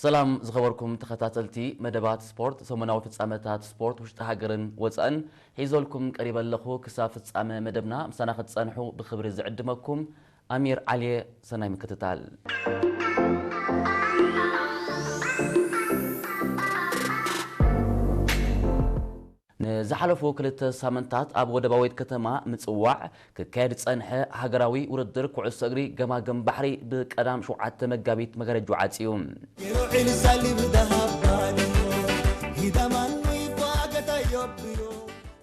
ሰላም ዝኸበርኩም ተኸታተልቲ መደባት ስፖርት፣ ሰሙናዊ ፍጻመታት ስፖርት ውሽጢ ሃገርን ወጻእን ሒዞልኩም ቀሪበ ኣለኹ። ክሳብ ፍጻመ መደብና ምሳና ክትጸንሑ ብኽብሪ ዝዕድመኩም ኣሚር ዓሊየ። ሰናይ ምክትታል። ንዝሓለፉ ክልተ ሳምንታት ኣብ ወደባዊት ከተማ ምጽዋዕ ክካየድ ዝጸንሐ ሃገራዊ ውድድር ኩዕሶ እግሪ ገማግም ባሕሪ ብቀዳም ሸውዓተ መጋቢት መጋረጅኡ ዓጽዩ።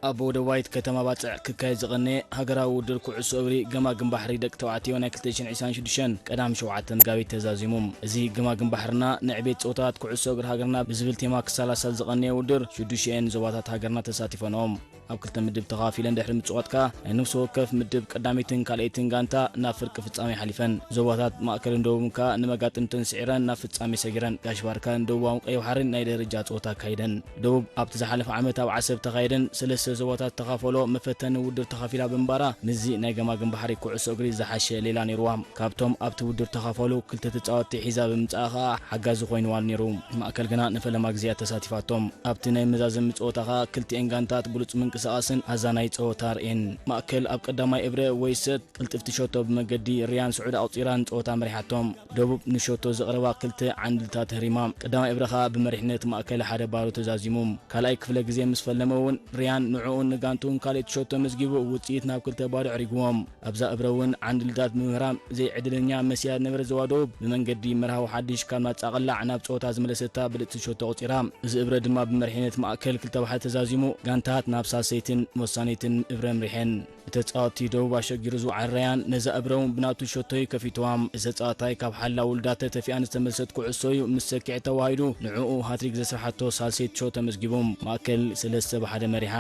ኣብ ወደባዊት ከተማ ባጽዕ ክካየድ ዝቐነየ ሃገራዊ ውድድር ኩዕሶ እግሪ ገማግም ባሕሪ ደቂ ተባዕትዮ ናይ ክልተ ሽሕን ዕስራን ሽዱሽተን ቀዳም ሸውዓተ መጋቢት ተዛዚሙ። እዚ ገማግም ባሕርና ንዕቤት ጸወታት ኩዕሶ እግሪ ሃገርና ብዝብል ቴማ ክሰላሰል ዝቐነየ ውድድር ሽዱሽተን ዞባታት ሃገርና ተሳቲፈንኦም። ኣብ ክልተ ምድብ ተኻፊለን ድሕሪ ምጽዋትካ ናይ ነፍሲ ወከፍ ምድብ ቀዳመይትን ካልኣይትን ጋንታ ናብ ፍርቂ ፍጻሜ ሓሊፈን። ዞባታት ማእከልን ደቡብን ከኣ ንመጋጥምተን ስዒረን ናብ ፍጻሜ ሰጊረን። ጋሽ ባርካን ደቡባውን ቀይሕ ባሕርን ናይ ደረጃ ጸወታ ኣካይደን። ደቡብ ኣብቲ ዝሓለፈ ዓመት ኣብ ዓሰብ ተኻየደን ሰለስተ ዞባታት ተኻፈሎ መፈተኒ ውድድር ተኻፊላ ብምንባራ፣ ምስዚ ናይ ገማግም ባሕሪ ኩዕሶ እግሪ ዝሓሸ ሌላ ነይርዋ። ካብቶም ኣብቲ ውድድር ተኻፈሉ ክልተ ተጻወትቲ ሒዛ ብምምጻኣ ከኣ ሓጋዚ ኮይንዋ ነይሩ። ማእከል ግና ንፈለማ ግዜ እያ ተሳቲፋቶም። ኣብቲ ናይ መዛዘሚ ጸወታ ከኣ ክልቲኤን ጋንታት ብሉጽ ምንቅስቓስን ኣዛናይ ጸወታ ኣርእየን። ማእከል ኣብ ቀዳማይ እብረ ወይ ሰት ቅልጥፍቲ ሸቶ ብመገዲ ሪያን ስዑድ ኣቑጺራ ንጸወታ መሪሓቶም። ደቡብ ንሸቶ ዘቕረባ ክልተ ዓንድልታት ህሪማ። ቀዳማይ እብረ ከኣ ብመሪሕነት ማእከል ሓደ ባዶ ተዛዚሙ። ካልኣይ ክፍለ ግዜ ምስ ፈለመ እውን ሪያን ንዕኡን ንጋንቱን ካልኣይቲ ሸቶ መዝጊቡ ውጽኢት ናብ ክልተ ባዶ ኣዕሪግዎም። ኣብዛ እብረ እውን ዓንድልታት ብምህራም ዘይዕድለኛ መስያ ዝነበረ ዞባ ደቡብ ብመንገዲ መርሃዊ ሓድሽ ካብ ናጻ ቅላዕ ናብ ጸወታ ዝመለሰታ ብልጽቲ ሸቶ ኣቑጺራ። እዚ እብረ ድማ ብመሪሕነት ማእከል ክልተ ብሓደ ተዛዚሙ ጋንታት ናብ ሳልሰይትን ወሳኒትን እብረ ኣምሪሐን። ንተጻወትቲ ደቡብ ኣሸጊሩ ዝወዓለ ራያን ነዛ እብረ እውን ብናቱ ሸቶዩ ከፊትዋ። እዚ ተጻዋታይ ካብ ሓላ ውልዳተ ተፊኣ ንዝተመልሰት ኩዕሶዩ ምስ ሰኪዐ ተዋሂዱ ንዕኡ ሃትሪክ ዘስርሓቶ ሳልሰይቲ ሸቶ ተመዝጊቡ። ማእከል ሰለስተ ብሓደ መሪሓ።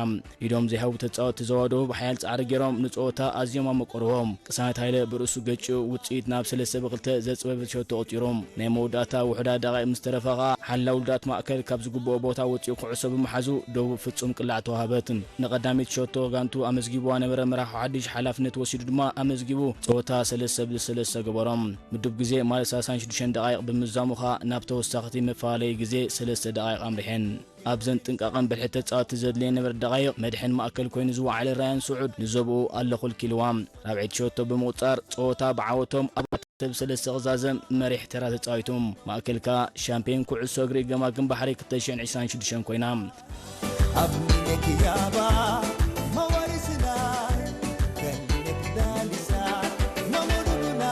ኢዶም ዘይሃቡ ተጻወትቲ ዞባ ደቡብ ሓያል ጻዕሪ ገይሮም ንጸወታ ኣዝዮም ኣመቀርዎም። ቅሳነት ሃይለ ብርእሱ ገጭኡ ውጽኢት ናብ ሰለስተ ብክልተ ዘጽበበት ሸቶ ቆጺሩ። ናይ መወዳእታ ውሑዳት ደቓይቕ ምስ ተረፈ ከኣ ሓላ ውልዳት ማእከል ካብ ዝግብኦ ቦታ ወጺኡ ኩዕሶ ብምሓዙ ደቡብ ፍጹም ቅላዕ ተዋሃበት። ንቐዳመይቲ ሸቶ ጋንቱ ኣመዝጊብዋ ነበረ መራሒ ሓድሽ ሓላፍነት ወሲዱ ድማ ኣመዝጊቡ ጸወታ ሰለስተ ብሰለስተ ገበሮም። ምዱብ ግዜ ማለት ሰላሳን ሽዱሽተን ደቓይቕ ብምዛሙ ከኣ ናብ ተወሳኺቲ መፈላለዪ ግዜ ሰለስተ ደቓይቕ ኣምሪሐን። ኣብዘን ጥንቃቐን ብልሒ ተጻወትቲ ዘድልየን ነበረ ደቓይቕ መድሕን ማእከል ኮይኑ ዝወዓለ ራያን ስዑድ ንዞብኡ ኣለኹልኪ ኢልዋ። ራብዐይቲ ሸቶ ብምቑጻር ጸወታ ብዓወቶም ኣብ ኣርባዕተ ብሰለስተ ክዛዘም መሪሕ ተራ ተጻዊቱ። ማእከል ከኣ ሻምፒዮን ኩዕሶ እግሪ ገማግም ባሕሪ ክልተ ሽሕን ዕስራን ሽዱሽተን ኮይና። ኣብ ሚኒክ ያባ መዋሪስና ከልክ ዳሊሳ መሙዱና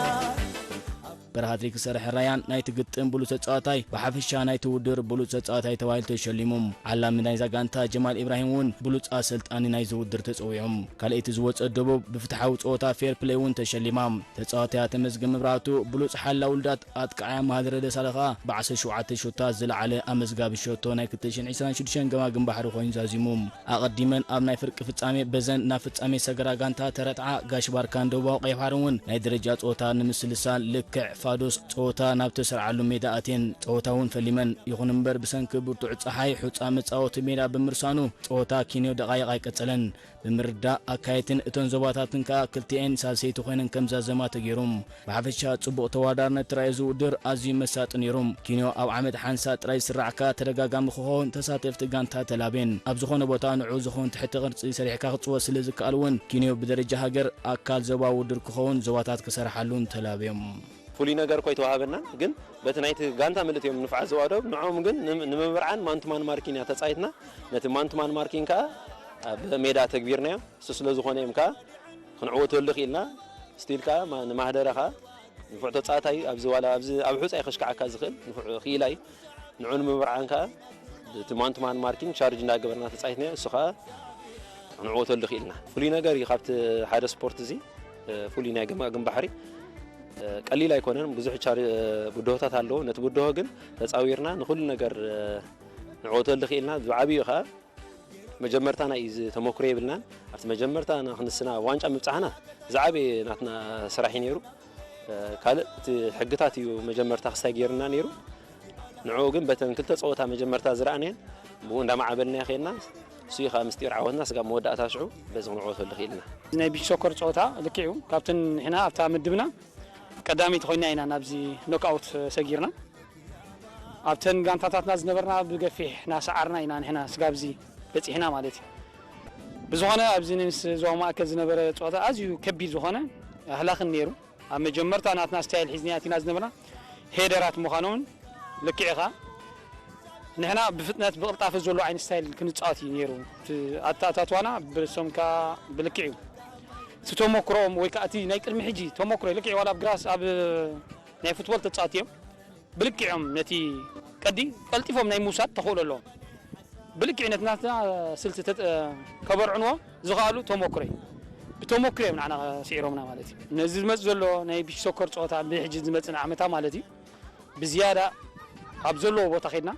በራ ሃትሪክ ዝሰርሐ ራያን ናይቲ ግጥም ብሉጽ ተጻዋታይ፣ ብሓፈሻ ናይቲ ውድድር ብሉጽ ተጻዋታይ ተባሂሉ ተሸሊሙ። ዓላሚ ናይዛ ጋንታ ጀማል ኢብራሂም እውን ብሉጽ ኣሰልጣኒ ናይዚ ውድድር ተጸዊዑ። ካልኣይቲ ዝወጸት ደቡብ ብፍትሓዊ ጸወታ ፌር ፕለይ እውን ተሸሊማ። ተጻዋታያ ተመስገን መብራህቱ ብሉጽ ሓላ ውልዳት ኣጥቃዓያ ማህደረ ደሳለ ከኣ ብዓሰርተ ሸውዓተ ሾታት ዝለዓለ ኣመዝጋቢ ሸቶ ናይ ክልተ ሽሕን ዕስራን ሽዱሽተን ገማግም ባሕሪ ኮይኑ ዛዚሙ። ኣቐዲመን ኣብ ናይ ፍርቂ ፍጻሜ በዘን ናብ ፍጻሜ ሰገራ ጋንታ ተረትዓ ጋሽ ባርካን ደቡባዊ ቀይሕ ባሕርን እውን ናይ ደረጃ ጸወታ ንምስልሳል ልክዕ ፋዶስ ጸወታ ናብ ተሰርዓሉ ሜዳ ኣትየን ጸወታ እውን ፈሊመን። ይኹን እምበር ብሰንኪ ብርቱዕ ጸሓይ ሑጻ መጻወቲ ሜዳ ብምርሳኑ ጸወታ ኪንዮ ደቓይቕ ኣይቀጸለን። ብምርዳእ ኣካየድትን እተን ዞባታትን ከኣ ክልቲኤን ሳልሰይቲ ኮይነን ከም ዛዘማ ተገይሩ። ብሓፈሻ ጽቡቕ ተወዳዳርነት ተራእዮ እዚ ውድድር ኣዝዩ መሳጢ ነይሩ። ኪንዮ ኣብ ዓመት ሓንሳእ ጥራይ ዝስራዕ ከኣ ተደጋጋሚ ክኸውን ተሳተፍቲ ጋንታ ተላብየን። ኣብ ዝኾነ ቦታ ንዕኡ ዝኾን ትሕቲ ቅርጺ ሰሪሕካ ክጽወት ስለ ዝከኣል እውን ኪንዮ ብደረጃ ሃገር ኣካል ዞባ ውድድር ክኸውን ዞባታት ክሰርሓሉን ተላብዮም። ፍሉይ ነገር እኮ ኣይተዋሃበናን፣ ግን በቲ ናይቲ ጋንታ ምልእቲ እዮም ንፉዓት ዞባ ደቡብ፣ ንዕኦም ግን ንም-፣ ንምምርዓን ማን ቱ ማን ማርኪን እያ ተጻይትና። ነቲ ማን ቱ ማን ማርኪን ከኣ ኣብ ሜዳ ተግቢርናዮ። እሱ ስለ ዝኾነ እዮም ከኣ ክንዕወተሉ ክኢልና። ስቲል ከኣ ማ-፣ ንማህደረ ከኣ ንፉዕ ተጻዋታይ ኣብዚ ዋላ ኣብዚ ኣብ ሑጻ እዩ ከሽክዓካ ዝኽእል ንፉዕ ክኢላ እዩ። ንዑ ንምምርዓን ከኣ እቲ ማን ቱ ማን ማርኪን ቻርጅ እንዳገበርና ተጻይትናዮ። እሱ ከኣ ክንዕወተሉ ክኢልና። ፍሉይ ነገር እዩ ካብቲ ሓደ ስፖርት እዚ፣ እ፣ ፍሉይ ናይ ገማግም ባሕሪ፣ እ፣ ቀሊል ኣይኮነን። ብዙሕ ቻር-፣ እ፣ ብድሆታት ኣለዎ። ነቲ ብድሆ ግን ተጻዊርና ንኹሉ ነገር፣ እ፣ ንዕወተሉ ክኢልና። ዝዓብዩ ከኣ መጀመርታና እዩ፣ እዚ ተመክሮ የብልናን። ኣብቲ መጀመርታ ና-፣ ክንስና ዋንጫ ምብጻሕና ዝዓበየ ናትና ስራሕ እዩ ነይሩ። እ፣ ካልእ እቲ ሕግታት እዩ መጀመርታ ክስታይ ገይርና ነይሩ። ንዕኡ ግን በተን ክልተ ጸወታ መጀመርታ ዝረኣናየን ብኡ እንዳማዕበልናዮ ኸይድና፣ እሱ እዩ ኸኣ ምስጢር ዓወትና ስጋብ መወዳእታ ሽዑ በዚ ክንዕወተሉ ክኢልና። ናይ ቢች ሶከር ጸወታ ልክዕ እዩ። ካብተን ንሕና ኣብታ ምድብና ቀዳመይቲ ኮይና ኢና ናብዚ ኖክኣውት ሰጊርና። ኣብተን ጋንታታትና ዝነበርና ብገፊሕ ናሰዓርና ኢና ንሕና ስጋብ እዚ በጺሕና ማለት እዩ። ብዝኾነ ኣብዚ ምስ ዞባ ማእከል ዝነበረ ጸወታ ኣዝዩ ከቢድ ዝኾነ ኣህላኽን ነይሩ። ኣብ መጀመርታ ናትና ስታይል ሒዝና ኣቲና ዝነበርና ሄደራት ምዃኖምን ልክዕ ኢኻ። ንሕና ብፍጥነት ብቕልጣፈ ዘሎ ዓይነት ስታይል ክንጻወት እዩ ነይሩ። እቲ ኣተኣታትዋና ብሶም ከኣ ብልክዕ እዩ። እቲ ተመክሮኦም ወይ ከኣ እቲ ናይ ቅድሚ ሕጂ ተመክሮ ልክዕ ዋላ ኣብ ግራስ ኣብ ናይ ፉትቦል ተጻወት እዮም። ብልክዖም ነቲ ቀዲ ቀልጢፎም ናይ ምውሳድ ተኽእሎ ኣለዎም። ብልክዕ ነቲ ናትና ስልቲ ተጠ-፣ ከበርዕንዎ ዝኽኣሉ ተመክሮ እዩ። ብተመክሮ እዮም ንዓና ስዒሮምና ማለት እዩ። ነዚ ዝመጽእ ዘሎ ናይ ቢች ሶከር ጸወታ ብሕጂ ዝመጽእ ዓመታ ማለት እዩ። ብዝያዳ ኣብ ዘለዎ ቦታ ኸድና፣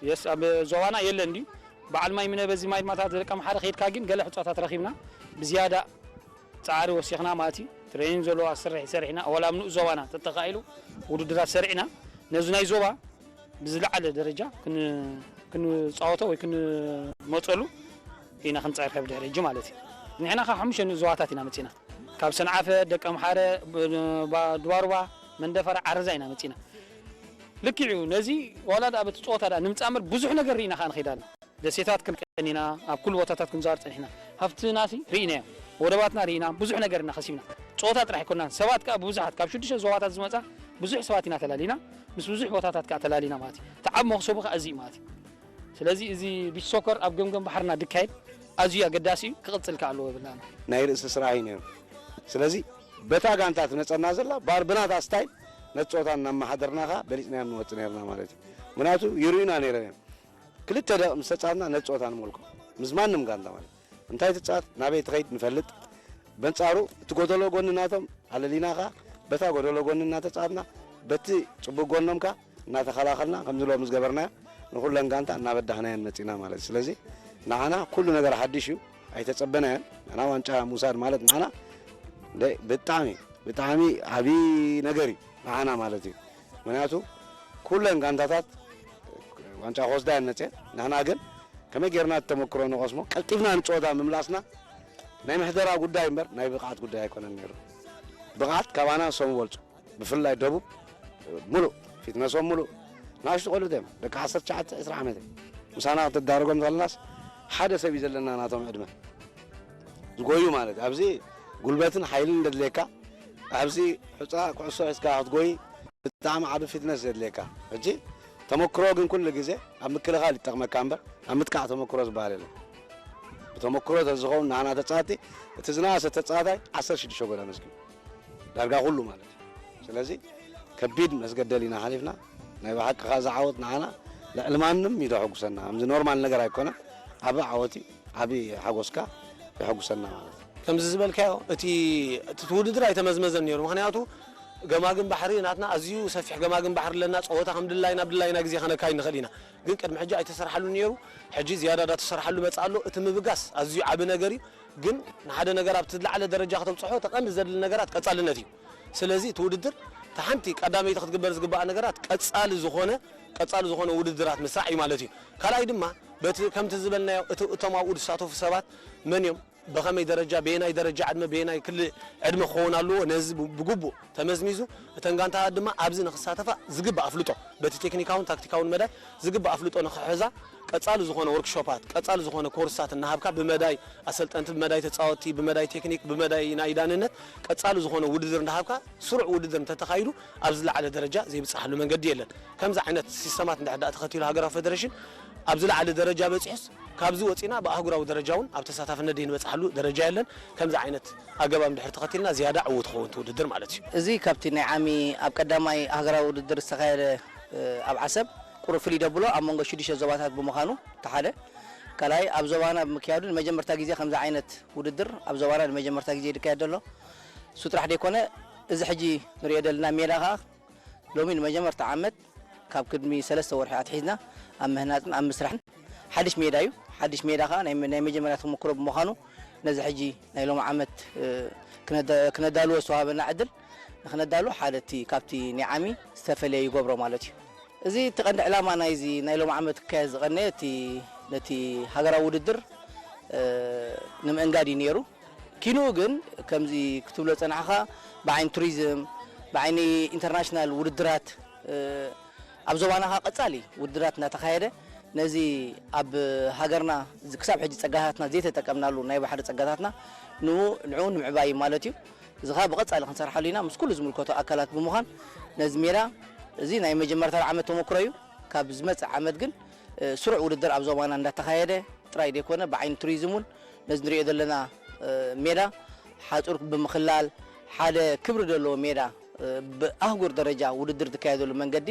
የስ፣ ኣብ ዞባና የለን ድዩ? በዓል ማይ ምነ በዚ ማይ ማታ ደቂ ኣምሓረ ከይድካ ግን ገለ ሕጻታት ረኺብና። ብዝያዳ ጻዕሪ ወሲኽና ማለት እዩ። ትሬኒንግ ዘለዎ ኣሰርሕ ሰሪሕና፣ ዋላ ኣብ ንኡስ ዞባና ተተኻኢሉ ውድድራት ሰሪዕና፣ ነዚ ናይ ዞባ ብዝለዓለ ደረጃ ክን-፣ ክንጻወቶ ወይ ክንመጸሉ ኢና ክንጻዕር ካብ ድሕሪ ሕጂ ማለት እዩ። ንሕና ካብ ሓሙሽተ ንኡስ ዞባታት ኢና መጺና። ካብ ሰንዓፈ፣ ደቂ ኣምሓረ፣ ብ-፣ ባ-፣ ድባሩባ፣ መንደፈራ፣ ዓረዛ ኢና መጺና። ልክዕ እዩ። ነዚ ዋላ ደኣ በቲ ጸወታ ደኣ ንምጻእ እምበር ብዙሕ ነገር ርኢና ከኣ ንኸይድ ኣለና። ደሴታት ክንቀን ኢና፣ ኣብ ኩሉ ቦታታት ክንዛወር ጸኒሕና። ሃብትናሲ ርኢናዮ፣ ወደባትና ርኢና፣ ብዙሕ ነገር ኢና ከሲብና። ጸወታ ጥራሕ ኣይኮናን፣ ሰባት ከኣ ብብዙሓት ካብ ሽዱሽተ ዞባታት ዝመጻ ብዙሕ ሰባት ኢና ተላሊና፣ ምስ ብዙሕ ቦታታት ከኣ ተላሊና ማለት እዩ። እቲ ዓብ መኽሰቡ ከኣ እዚ እዩ ማለት እዩ። ስለዚ እዚ ቢች ሶከር ኣብ ገምገም ባሕርና ድካየድ ኣዝዩ ኣገዳሲ እዩ፣ ክቕጽል ከኣ ኣለዎ ይብልና። ናይ ርእሲ ስራሕ እዩ ነይሩ። ስለዚ በታ ጋንታ ትመጸና ዘላ ባር ብናታ ስታይል ነቲ ጸወታ እናመሓደርና ከኣ በሊጽናዮም ንወጽእ ነይርና ማለት እዩ። ምክንያቱ ይርእዩና ነይሮም እዮም። ክልተ ደቂቕ ምስ ተጻወትና ነቲ ጸወታ ንመልኮ ምስ ማንም ጋንታ ማለት እዩ። እንታይ ትጻወት ናበይ ትኸይድ ንፈልጥ። በንጻሩ እቲ ጎደሎ ጎኒ ናቶም ኣለሊና ከኣ በታ ጎደሎ ጎኒ እናተጻወትና በቲ ጽቡቕ ጎኖም ከኣ እናተኸላኸልና ከምዚ ሎሚ ዝገበርናዮ ንኹለን ጋንታ እናበዳህናየን መጺና ማለት እዩ። ስለዚ ንዓና ኩሉ ነገር ሓድሽ እዩ፣ ኣይተጸበናዮን። ንዓና ዋንጫ ምውሳድ ማለት ንዓና እንደ-፣ ብጣዕሚ ብጣዕሚ ዓቢ ነገር እዩ ንዓና ማለት እዩ። ምክንያቱ ኩለን ጋንታታት ዋንጫ ክወስዳ እየን መጽየን። ንሕና ግን ከመይ ጌርና እቲ ተመክሮ ንቐስሞ፣ ቀልጢፍና ንጸወታ ምምላስና ናይ ምሕደራ ጉዳይ እምበር ናይ ብቕዓት ጉዳይ ኣይኮነን ነይሩ። ብቕዓት ካባና ንሶም ይበልጹ። ብፍላይ ደቡብ ሙሉእ ፊትነሶም ሙሉእ ንኣሽቱ ቆልዑት እዮም። ደቂ ዓሰርተ ትሽዓተ ዕስራ ዓመት እዮም። ምሳና ክትዳረጎም ከለናስ ሓደ ሰብ እዩ ዘለና ናቶም ዕድመ ዝጎዩ ማለት እዩ። ኣብዚ ጉልበትን ሓይልን እንደድልየካ፣ ኣብዚ ሑጻ ኩዕሶ ሒዝካ ክትጎይ ብጣዕሚ ዓቢ ፊትነስ ዘድልየካ። ሕጂ ተመክሮ ግን ኩሉ ግዜ ኣብ ምክልኻል ይጠቕመካ እምበር ኣብ ምጥቃዕ ተመክሮ ዝበሃል የለን። ብተመክሮ ተዝኸውን ንዓና ተጻወትቲ፣ እቲ ዝነኣሰ ተጻዋታይ ዓሰርተ ሽዱሽተ ጎል ኣመዝጊቡ። ዳርጋ ኩሉ ማለት እዩ። ስለዚ ከቢድ መስገደል ኢና ሓሊፍና። ናይ ብሓቂ ከኣ እዚ ዓወት ንዓና ልዕሊ ማንም እዩ ዘሐጉሰና። ከምዚ ኖርማል ነገር ኣይኮነን። ዓቢ ዓወት እዩ። ዓቢ ሓጎስካ የሐጉሰና ማለት እዩ። ከምዚ ዝበልካዮ እቲ፣ እቲ ውድድር ኣይተመዝመዘን ነይሩ። ምኽንያቱ ገማግም ባሕሪ ናትና ኣዝዩ ሰፊሕ ገማግም ባሕሪ ኣለና። ጸወታ ከም ድላይና፣ ኣብ ድላይና ግዜ ከነካይድ ንኽእል ኢና። ግን ቅድሚ ሕጂ ኣይተሰርሓሉን ነይሩ። ሕጂ ዝያዳ እንዳተሰርሓሉ መጽእ ኣሎ። እቲ ምብጋስ ኣዝዩ ዓቢ ነገር እዩ። ግን ንሓደ ነገር ኣብቲ ዝለዓለ ደረጃ ከተብጽሖ እቲ ቀንዲ ዘድሊ ነገራት ቀጻልነት እዩ። ስለዚ እቲ ውድድር እቲ ሓንቲ ቀዳመይቲ ክትግበር ዝግባኣ ነገራት ቀጻሊ ዝኾነ፣ ቀጻሊ ዝኾነ ውድድራት ምስራዕ እዩ ማለት እዩ። ካልኣይ ድማ በቲ ከምቲ ዝበልናዮ እቲ፣ እቶም ኣብኡ ዝሳተፉ ሰባት መን እዮም፣ ብኸመይ ደረጃ፣ በየናይ ደረጃ ዕድመ፣ በየናይ ክሊ ዕድመ ክኸውን ኣለዎ፣ ነዚ ብ-፣ ብግቡእ ተመዝሚዙ እተን ጋንታታት ድማ ኣብዚ ንኽሳተፋ ዝግባእ ኣፍልጦ በቲ ቴክኒካውን ታክቲካውን መዳይ ዝግባእ ኣፍልጦ ንኽሕዛ ቀጻሊ ዝኾነ ወርክሾፓት፣ ቀጻሊ ዝኾነ ኮርሳት እናሃብካ ብመዳይ ኣሰልጠንቲ፣ ብመዳይ ተጻወትቲ፣ ብመዳይ ቴክኒክ፣ ብመዳይ ናይ ዳንነት ቀጻሊ ዝኾነ ውድድር እናሃብካ ስሩዕ ውድድር እንተተኻይዱ ኣብ ዝለዓለ ደረጃ ዘይብጽሓሉ መንገዲ የለን። ከምዚ ዓይነት ሲስተማት እንድሕር ደኣ ተኸቲሉ ሃገራዊ ፌደሬሽን ኣብ ዝለዓለ ደረጃ በጺሑስ ካብዚ ወጺና ብኣህጉራዊ ደረጃ እውን ኣብ ተሳታፍነት ዘይንበጽሓሉ ደረጃ የለን። ከምዚ ዓይነት ኣገባብ እንድሕር ተኸቲልና ዝያዳ ዕዉት ክኸውን እቲ ውድድር ማለት እዩ። እዚ ካብቲ ናይ ዓሚ ኣብ ቀዳማይ ሃገራዊ ውድድር ዝተኻየደ፣ እ፣ ኣብ ዓሰብ ቁሩብ ፍልይ ደብሎ ኣብ መንጎ ሽዱሽተ ዞባታት ብምዃኑ እቲ ሓደ። ካልኣይ ኣብ ዞባና ብምክያዱ ንመጀመርታ ግዜ ከምዚ ዓይነት ውድድር ኣብ ዞባና ንመጀመርታ ግዜ ይካየድ ዘሎ። እሱ ጥራሕ ደይኮነ፣ እዚ ሕጂ ንሪኦ ዘለና ሜዳ ኸኣ ሎሚ ንመጀመርታ ዓመት ካብ ቅድሚ ሰለስተ ወርሒ ኣትሒዝና ኣብ ምህናጽን ኣብ ምስራሕን ሓድሽ ሜዳ እዩ። ሓድሽ ሜዳ ኸኣ ናይ፣ ናይ መጀመርያ ተመክሮ ብምዃኑ ነዚ ሕጂ ናይ ሎሚ ዓመት፣ እ፣ ክነዳ-፣ ክነዳልዎ ዝተዋህበና ዕድል ንኽነዳሉ ሓደ እቲ ካብቲ ናይ ዓሚ ዝተፈለየ ይገብሮ ማለት እዩ። እዚ እቲ ቀንዲ ዕላማ ናይዚ ናይ ሎሚ ዓመት ክካየድ ዝቐነየ እቲ ነቲ ሃገራዊ ውድድር፣ እ፣ ንምእንጋድ እዩ ነይሩ። ኪንኡ ግን ከምዚ ክትብሎ ጸናሕኻ ብዓይኒ ቱሪዝም፣ ብዓይኒ ኢንተርናሽናል ውድድራት፣ እ፣ ኣብ ዞባና ኸዓ ቀጻሊ ውድድራት እናተኻየደ፣ ነዚ ኣብ ሃገርና ዝ-፣ ክሳብ ሕጂ ጸጋታትና ዘይተጠቀምናሉ ናይ ባሕሪ ጸጋታትና ንኡ-፣ ንዕኡ ንምዕባይ ማለት እዩ። እዚ ኸዓ ብቐጻሊ ክንሰርሓሉ ኢና፣ ምስ ኩሉ ዝምልከቶ ኣካላት ብምዃን ነዚ ሜዳ፣ እዚ ናይ መጀመርታ ዓመት ተመክሮ እዩ። ካብ ዝመጽእ ዓመት ግን፣ እ፣ ስሩዕ ውድድር ኣብ ዞባና እንዳተኻየደ ጥራይ ዘይኮነ፣ ብዓይኒ ቱሪዝም እውን ነዚ ንሪኦ ዘለና፣ እ፣ ሜዳ ሓጹር ብምኽላል ሓደ ክብሪ ዘለዎ ሜዳ፣ እ፣ ብኣህጉር ደረጃ ውድድር ዝካየደሉ መንገዲ፣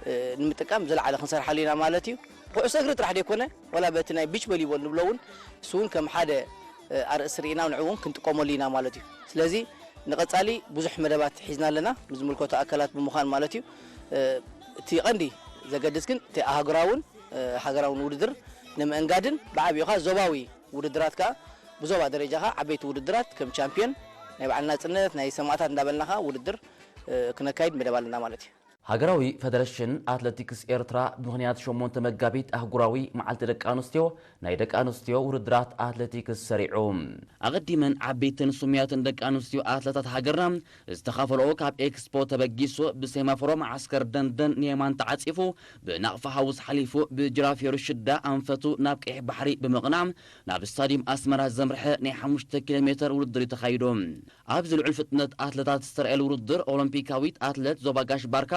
እ፣ ንምጥቃም ዝለዓለ ክንሰርሓሉ ኢና ማለት እዩ። ኩዕሶ እግሪ ጥራሕ ዘይኮነ፣ ዋላ በቲ ናይ ቢች ቮሊቦል ንብሎ እውን፣ እሱ እውን ከም ሓደ፣ እ፣ ኣርእስቲ ርኢና ንዕኡ እውን ክንጥቀመሉ ኢና ማለት እዩ። ስለዚ ንቐጻሊ ብዙሕ መደባት ሒዝና ኣለና፣ ምስ ዝምልከቶ ኣካላት ብምዃን ማለት እዩ። እ፣ እቲ ቀንዲ ዘገድስ ግን እቲ ኣህጉራውን፣ እ፣ ሃገራውን ውድድር ንምእንጋድን ብዓብዩ ኸዓ ዞባዊ ውድድራት ከኣ ብዞባ ደረጃ ኸዓ ዓበይቲ ውድድራት ከም ቻምፒዮን ናይ በዓል ናጽነት፣ ናይ ሰማእታት እንዳበልና ኸዓ ውድድር፣ እ፣ ክነካይድ መደብ ኣለና ማለት እዩ። ሃገራዊ ፈደረሽን ኣትለቲክስ ኤርትራ ብምኽንያት ሸሞንተ መጋቢት ኣህጉራዊ መዓልቲ ደቂ ኣንስትዮ ናይ ደቂ ኣንስትዮ ውድድራት ኣትለቲክስ ሰሪዑ። ኣቐዲመን ዓበይትን ስሙያትን ደቂ ኣንስትዮ ኣትለታት ሃገርና ዝተኻፈለኦ ካብ ኤክስፖ ተበጊሱ ብሴማፎሮ መዓስከር ደንደን ንየማን ተዓጺፉ ብናቕፋ ሃውስ ሓሊፉ ብጅራፍ ዮርሽዳ ኣንፈቱ ናብ ቀይሕ ባሕሪ ብምቕናዕ ናብ ስታዲየም ኣስመራ ዘምርሐ ናይ ሓሙሽተ ኪሎ ሜተር ውድድር እዩ ተኻይዱ። ኣብዚ ልዑል ፍጥነት ኣትለታት ዝተረኣየሉ ውድድር ኦሎምፒካዊት ኣትለት ዞባ ጋሽ ባርካ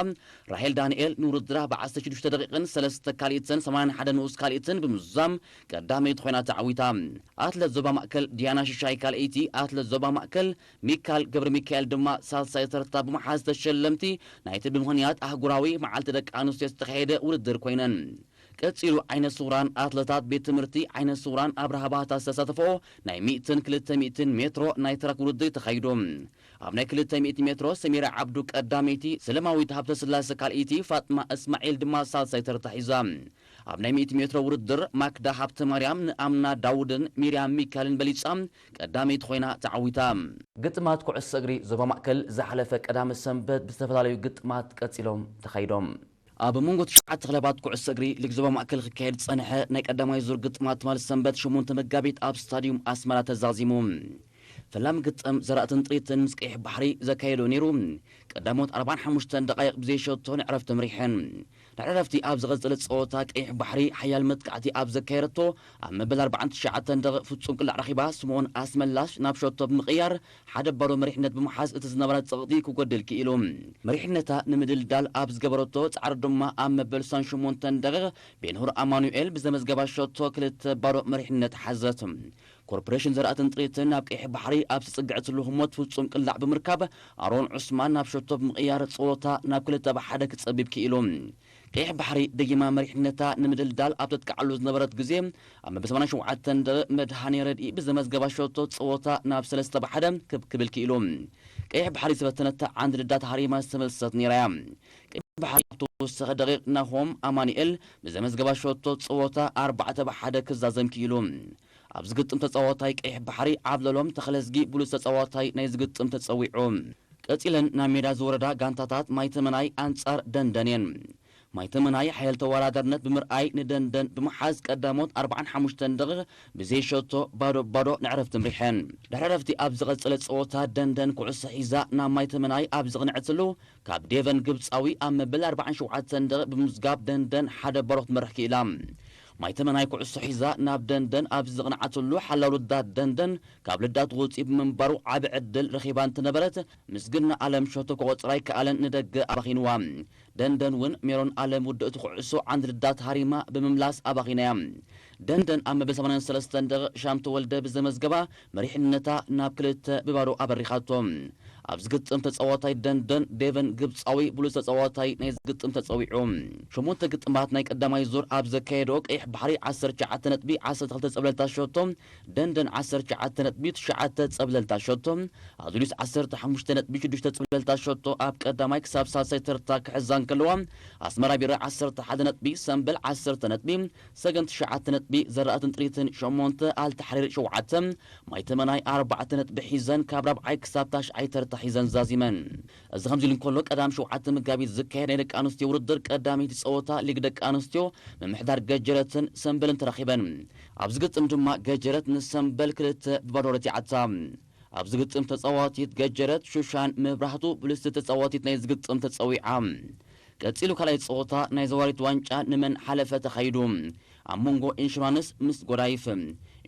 ራሄል ዳንኤል ንውድድራ ብዓሰርተ ሽዱሽተ ደቂቕን ሰለስተ ካልኢትን ሰማንያን ሓደ ንኡስ ካልኢትን ብምዝዛም ቀዳመይቲ ኮይና ተዓዊታ። ኣትለት ዞባ ማእከል ዲያና ሽሻይ ካልኣይቲ፣ ኣትለት ዞባ ማእከል ሚካል ገብረ ሚካኤል ድማ ሳልሳይ ተርታ ብምሓዝ ተሸለምቲ ናይቲ ብምኽንያት ኣህጉራዊ መዓልቲ ደቂ ኣንስትዮ ዝተኻየደ ውድድር ኮይነን። ቀጺሉ ዓይነ ስውራን ኣትለታት ቤት ትምህርቲ ዓይነ ስውራን ኣብርሃ ባህታ ዝተሳተፈኦ ናይ ሚእትን ክልተ ሚእትን ሜትሮ ናይ ትራክ ውድድር ተኻይዱ። ኣብ ናይ ክልተ ሚእቲ ሜትሮ ሰሚራ ዓብዱ ቀዳመይቲ፣ ሰለማዊት ሃብተስላሴ ካልኣይቲ፣ ፋጥማ እስማዒል ድማ ሳልሳይ ተርታ ሒዛ። ኣብ ናይ ሚእቲ ሜትሮ ውድድር ማክዳ ሃብተ ማርያም ንኣምና ዳውድን ሚርያም ሚካልን በሊጻ ቀዳመይቲ ኮይና ተዓዊታ። ግጥማት ኩዕሶ እግሪ ዞባ ማእከል ዝሓለፈ ቀዳመ ሰንበት ብዝተፈላለዩ ግጥማት ቀጺሎም ተኻይዶም። ኣብ መንጎ ትሽዓተ ክለባት ኩዕሶ እግሪ ሊግ ዞባ ማእከል ክካየድ ዝጸንሐ ናይ ቀዳማይ ዙር ግጥማት ትማሊ ሰንበት ሸሞንተ መጋቢት ኣብ ስታዲዩም ኣስመራ ተዛዚሙ። ፈላሚ ግጥም ዘራእትን ጥሪትን ምስ ቀይሕ ባሕሪ ዘካየዶ ነይሩ። ቀዳሞት ኣርባዓን ሓሙሽተን ደቃይቕ ብዘይሸቶ ንዕረፍቲ ምሪሐን። ንዕረፍቲ ኣብ ዝቐጸለ ጸወታ ቀይሕ ባሕሪ ሓያል መጥቃዕቲ ኣብ ዘካየደቶ ኣብ መበል ኣርባዓን ትሽዓተን ደቂቕ ፍጹም ቅላዕ ረኺባ ስምኦን ኣስመላሽ ናብ ሸቶ ብምቕያር ሓደ ባዶ መሪሕነት ብምሓዝ እቲ ዝነበራ ጸቕጢ ክጎድል ክኢሉ። መሪሕነታ ንምድልዳል ኣብ ዝገበረቶ ጻዕሪ ድማ ኣብ መበል ስሳን ሸሞንተን ደቂቕ ቤንሁር ኣማኑኤል ብዘመዝገባ ሸቶ ክልተ ባዶ መሪሕነት ሓዘት። ኮርፖሬሽን ዘራእትን ጥሪትን ናብ ቀይሕ ባሕሪ ኣብ ዝጽግዐትሉ ህሞት ፍጹም ቅላዕ ብምርካብ ኣሮን ዑስማን ናብ ሸቶ ብምቕያር ጸወታ ናብ ክልተ ብ ሓደ ክጸቢብ ክኢሉ። ቀይሕ ባሕሪ ደጊማ መሪሕነታ ንምድልዳል ኣብ ተጥቅዓሉ ዝነበረት ግዜ ኣብ መበል ሰማንያን ሸውዓተን ደቂቕ መድሃኔ ረድኢ ብዘመዝገባ ሸቶ ጸወታ ናብ ሰለስተ ብ ሓደ ክብ ክብል ክኢሉ። ቀይሕ ባሕሪ ዝፈተነታ ዓንዲ ልዳት ሃሪማ ዝተመልሰት ነይራ እያ። ቀይሕ ባሕሪ ኣብ ተወሰኸ ደቂቕ ናሆም ኣማኑኤል ብዘመዝገባ ሸቶ ጸወታ ኣርባዕተ ብ ሓደ ክዛዘም ክኢሉ። ኣብዚ ግጥም ተጻዋታይ ቀይሕ ባሕሪ ዓብለሎም ተኽለዝጊ ብሉጽ ተጻዋታይ ናይ ዝግጥም ተጸዊዑ። ቀጺለን ናብ ሜዳ ዝወረዳ ጋንታታት ማይ ተመናይ ኣንጻር ደንደን እየን። ማይ ተመናይ ሓያል ተወዳዳርነት ብምርኣይ ንደንደን ብምሓዝ ቀዳሞት ኣርባዓን ሓሙሽተን ደቂቕ ብዘይ ሸቶ ባዶ ባዶ ንዕረፍቲ ምሪሐን። ድሕሪ ዕረፍቲ ኣብ ዝቐጸለ ጸወታ ደንደን ኩዕሶ ሒዛ ናብ ማይ ተመናይ ኣብ ዝቕንዐትሉ ካብ ዴቨን ግብጻዊ ኣብ መበል ኣርባዓን ሸውዓተን ደቂቕ ብምዝጋብ ደንደን ሓደ ባዶ ክትመርሕ ክኢላ። ማይ ተመናይ ኩዕሶ ሒዛ ናብ ደንደን ኣብ ዝቕንዓትሉ ሓላው ልዳት ደንደን ካብ ልዳት ወጺኡ ብምንባሩ ዓቢ ዕድል ረኺባ እንትነበረት ምስግና ኣለም ሸቶ ክቆጽራ ኣይከኣለን ንደገ ኣባኺንዋ። ደንደን እውን ሜሮን ኣለም ውድእቲ ኩዕሶ ዓንዲ ልዳት ሃሪማ ብምምላስ ኣባኺናያ። ደንደን ኣብ መበል ሰማንያን ሰለስተን ደቂቕ ሻም ተወልደ ብዘመዝገባ መሪሕነታ ናብ ክልተ ብ ባዶ ኣበሪኻቶ። ኣብ ዝግጥም ተጻዋታይ ደንደን ዴቨን ግብጻዊ ብሉጽ ተጻዋታይ ናይ ዝግጥም ተጸዊዑ። ሸሞንተ ግጥማት ናይ ቀዳማይ ዙር ኣብ ዘካየዶ ቀይሕ ባሕሪ ዓሰርተ ትሽዓተ ነጥቢ ዓሰርተ ክልተ ጸብለልታ ሸቶ፣ ደንደን ዓሰርተ ትሽዓተ ነጥቢ ትሽዓተ ጸብለልታ ሸቶ፣ ኣዱሊስ ዓሰርተ ሓሙሽተ ነጥቢ ሽዱሽተ ጸብለልታ ሸቶ ኣብ ቀዳማይ ክሳብ ሳልሳይ ተርታ ክሕዛ እንከለዋ፣ ኣስመራ ቢራ ዓሰርተ ሓደ ነጥቢ፣ ሰምበል ዓሰርተ ነጥቢ፣ ሰገን ትሽዓተ ነጥቢ፣ ዘራእትን ጥሪትን ሸሞንተ፣ ኣልተሓሪር ሸውዓተ፣ ማይ ተመናይ ኣርባዕተ ነጥቢ ሒዘን ካብ ራብዓይ ክሳብ ታሽዓይ ተርታ ሒዘን ዛዚመን። እዚ ከምዚ ኢሉ እንከሎ ቀዳም ሸውዓተ መጋቢት ዝካየድ ናይ ደቂ ኣንስትዮ ውድድር ቀዳመይቲ ጸወታ ሊግ ደቂ ኣንስትዮ ምምሕዳር ገጀረትን ሰምበልን ተራኺበን። ኣብዚ ግጥም ድማ ገጀረት ንሰምበል ክልተ ብባዶ ረቲዓታ። ኣብዚ ግጥም ተጻዋቲት ገጀረት ሹሻን መብራህቱ ብልስቲ ተጻዋቲት ናይ ዝግጥም ተጸዊዓ። ቀጺሉ ካልኣይ ጸወታ ናይ ዘዋሪት ዋንጫ ንመን ሓለፈ ተኻይዱ። ኣብ መንጎ ኢንሹራንስ ምስ ጎዳይፍ።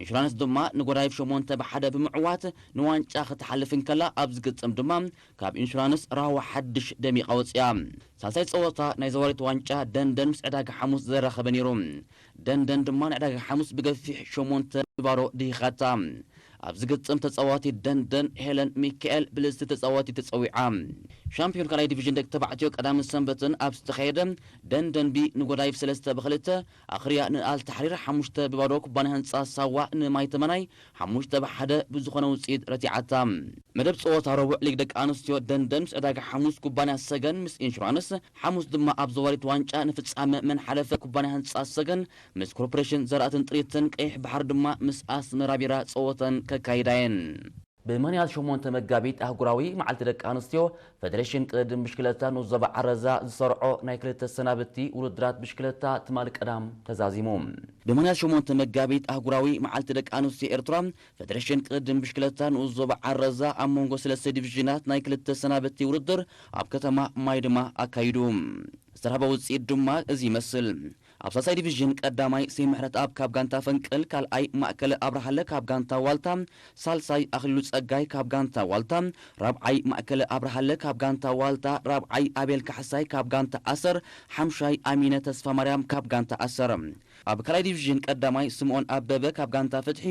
ኢንሹራንስ ድማ ንጎዳይፍ ሸሞንተ ብሓደ ብምዕዋት ንዋንጫ ክትሓልፍ እንከላ፣ ኣብ ዝግጥም ድማ ካብ ኢንሹራንስ ራህዋ ሓድሽ ደሚቓ ወጺኣ። ሳልሳይ ጸወታ ናይ ዘዋሪት ዋንጫ ደንደን ምስ ዕዳጋ ሓሙስ ዘራኸበ ነይሩ። ደንደን ድማ ንዕዳጋ ሓሙስ ብገፊሕ ሸሞንተ ብባዶ ድሂኻታ። ኣብ ዝግጥም ተጻዋቲ ደንደን ሄለን ሚካኤል ብልዝቲ ተጻዋቲ ተጸዊዓ። ሻምፒዮን ካልኣይ ዲቪዥን ደቂ ተባዕትዮ ቀዳምን ሰንበትን ኣብ ዝተኻየደ ደንደን ቢ ንጎዳይፍ ሰለስተ ብክልተ፣ ኣኽርያ ንኣል ታሕሪር ሓሙሽተ ብባዶ፣ ኩባንያ ህንጻ ሳዋ ንማይ ተመናይ ሓሙሽተ ብሓደ ብዝኾነ ውጽኢት ረቲዓታ። መደብ ጸወታ ረቡዕ ሊግ ደቂ ኣንስትዮ ደንደን ምስ ዕዳጋ ሓሙስ ኩባንያ ሰገን ምስ ኢንሹራንስ፣ ሓሙስ ድማ ኣብ ዘዋሪት ዋንጫ ንፍጻመ መን ሓለፈ ኩባንያ ህንጻ ሰገን ምስ ኮርፖሬሽን ዘራእትን ጥሪትን ቀይሕ ባሕሪ ድማ ምስ ኣስመራ ቢራ ጸወተን ከካይዳ እየን። ብማንያት ሸሞንተ መጋቢት ኣህጉራዊ መዓልቲ ደቂ ኣንስትዮ፣ ፈደሬሽን ቅድድም ብሽክለታ ንኡስ ዞባ ዓረዛ ዝሰርዖ ናይ ክልተ ሰናብቲ ውድድራት ብሽክለታ ትማሊ ቀዳም ተዛዚሙ። ብማንያት ሸሞንተ መጋቢት ኣህጉራዊ መዓልቲ ደቂ ኣንስትዮ ኤርትራ፣ ፈደሬሽን ቅድድም ብሽክለታ ንኡስ ዞባ ዓረዛ ኣብ መንጎ ሰለስተ ዲቪዥናት ናይ ክልተ ሰናብቲ ውድድር ኣብ ከተማ ማይድማ ኣካይዱ። ዝተረኸበ ውጽኢት ድማ እዚ ይመስል። ኣብ ሳልሳይ ዲቪዥን ቀዳማይ ስም ምሕረትኣብ ካብ ጋንታ ፈንቅል፣ ካልኣይ ማእከለ ኣብርሃለ ካብ ጋንታ ዋልታ፣ ሳልሳይ ኣኽሊሉ ጸጋይ ካብ ጋንታ ዋልታ፣ ራብዓይ ማእከለ ኣብርሃለ ካብ ጋንታ ዋልታ፣ ራብዓይ ኣቤል ካሕሳይ ካብ ጋንታ ኣሰር፣ ሓምሻይ ኣሚነ ተስፋ ማርያም ካብ ጋንታ ኣሰር። ኣብ ካልኣይ ዲቪዥን ቀዳማይ ስምኦን ኣበበ ካብ ጋንታ ፍትሒ፣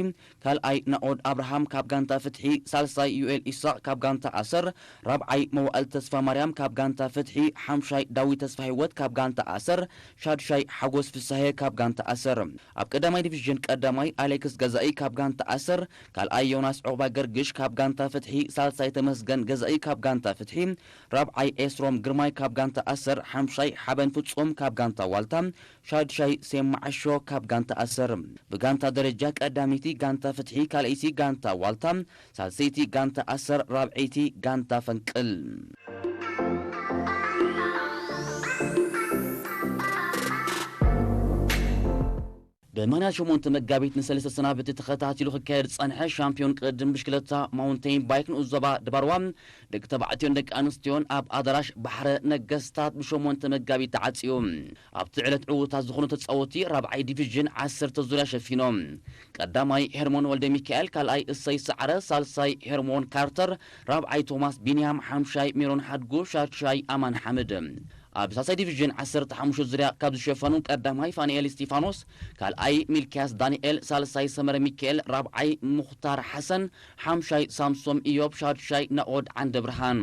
ካልኣይ ናኦድ ኣብርሃም ካብ ጋንታ ፍትሒ፣ ሳልሳይ ዩኤል ኢሳቕ ካብ ጋንታ ኣሰር፣ ራብዓይ መዋእል ተስፋ ማርያም ካብ ጋንታ ፍትሒ፣ ሓምሻይ ዳዊት ተስፋ ህይወት ካብ ጋንታ ኣሰር፣ ሻድሻይ ሓጎስ ፍሳሄ ካብ ጋንታ ኣሰር። ኣብ ቀዳማይ ዲቪዥን ቀዳማይ ኣሌክስ ገዛኢ ካብ ጋንታ ኣሰር፣ ካልኣይ ዮናስ ዑቕባ ገርግሽ ካብ ጋንታ ፍትሒ፣ ሳልሳይ ተመስገን ገዛኢ ካብ ጋንታ ፍትሒ፣ ራብዓይ ኤስሮም ግርማይ ካብ ጋንታ ኣሰር፣ ሓምሻይ ሓበን ፍጹም ካብ ጋንታ ዋልታ፣ ሻድሻይ ሴም መዓሾ ካብ ጋንታ ኣሰር። ብጋንታ ደረጃ ቀዳመይቲ ጋንታ ፍትሒ፣ ካልኣይቲ ጋንታ ዋልታ፣ ሳልሰይቲ ጋንታ ኣሰር፣ ራብዐይቲ ጋንታ ፈንቅል። ብማንያት ሸሞንተ መጋቢት ንሰለስተ ሰናብቲ ተኸታቲሉ ክካየድ ዝጸንሐ ሻምፒዮን ቅድድም ብሽክለታ ማውንቴን ባይክ ንኡስ ዞባ ድባርዋ ደቂ ተባዕትዮን ደቂ ኣንስትዮን ኣብ ኣዳራሽ ባሕረ ነገስታት ብሸሞንተ መጋቢት ተዓጽዩ። ኣብቲ ዕለት ዕዉታት ዝኾኑ ተጻወቲ ራብዓይ ዲቪዥን ዓሰርተ ዙርያ ሸፊኖም። ቀዳማይ ሄርሞን ወልደ ሚካኤል፣ ካልኣይ እሰይ ሰዓረ፣ ሳልሳይ ሄርሞን ካርተር፣ ራብዓይ ቶማስ ቢንያም፣ ሓምሻይ ሜሮን ሓድጉ፣ ሻድሻይ ኣማን ሓምድ። ኣብ ሳልሳይ ዲቪዥን ዓሰርተ ሓሙሽተ ዙርያ ካብ ዝሸፈኑ ቀዳማይ ፋንኤል እስቲፋኖስ፣ ካልኣይ ሚልክያስ ዳንኤል፣ ሳልሳይ ሰመረ ሚካኤል፣ ራብዓይ ሙኽታር ሓሰን፣ ሓምሻይ ሳምሶም ኢዮብ፣ ሻድሻይ ናኦድ ዓንደ ብርሃን።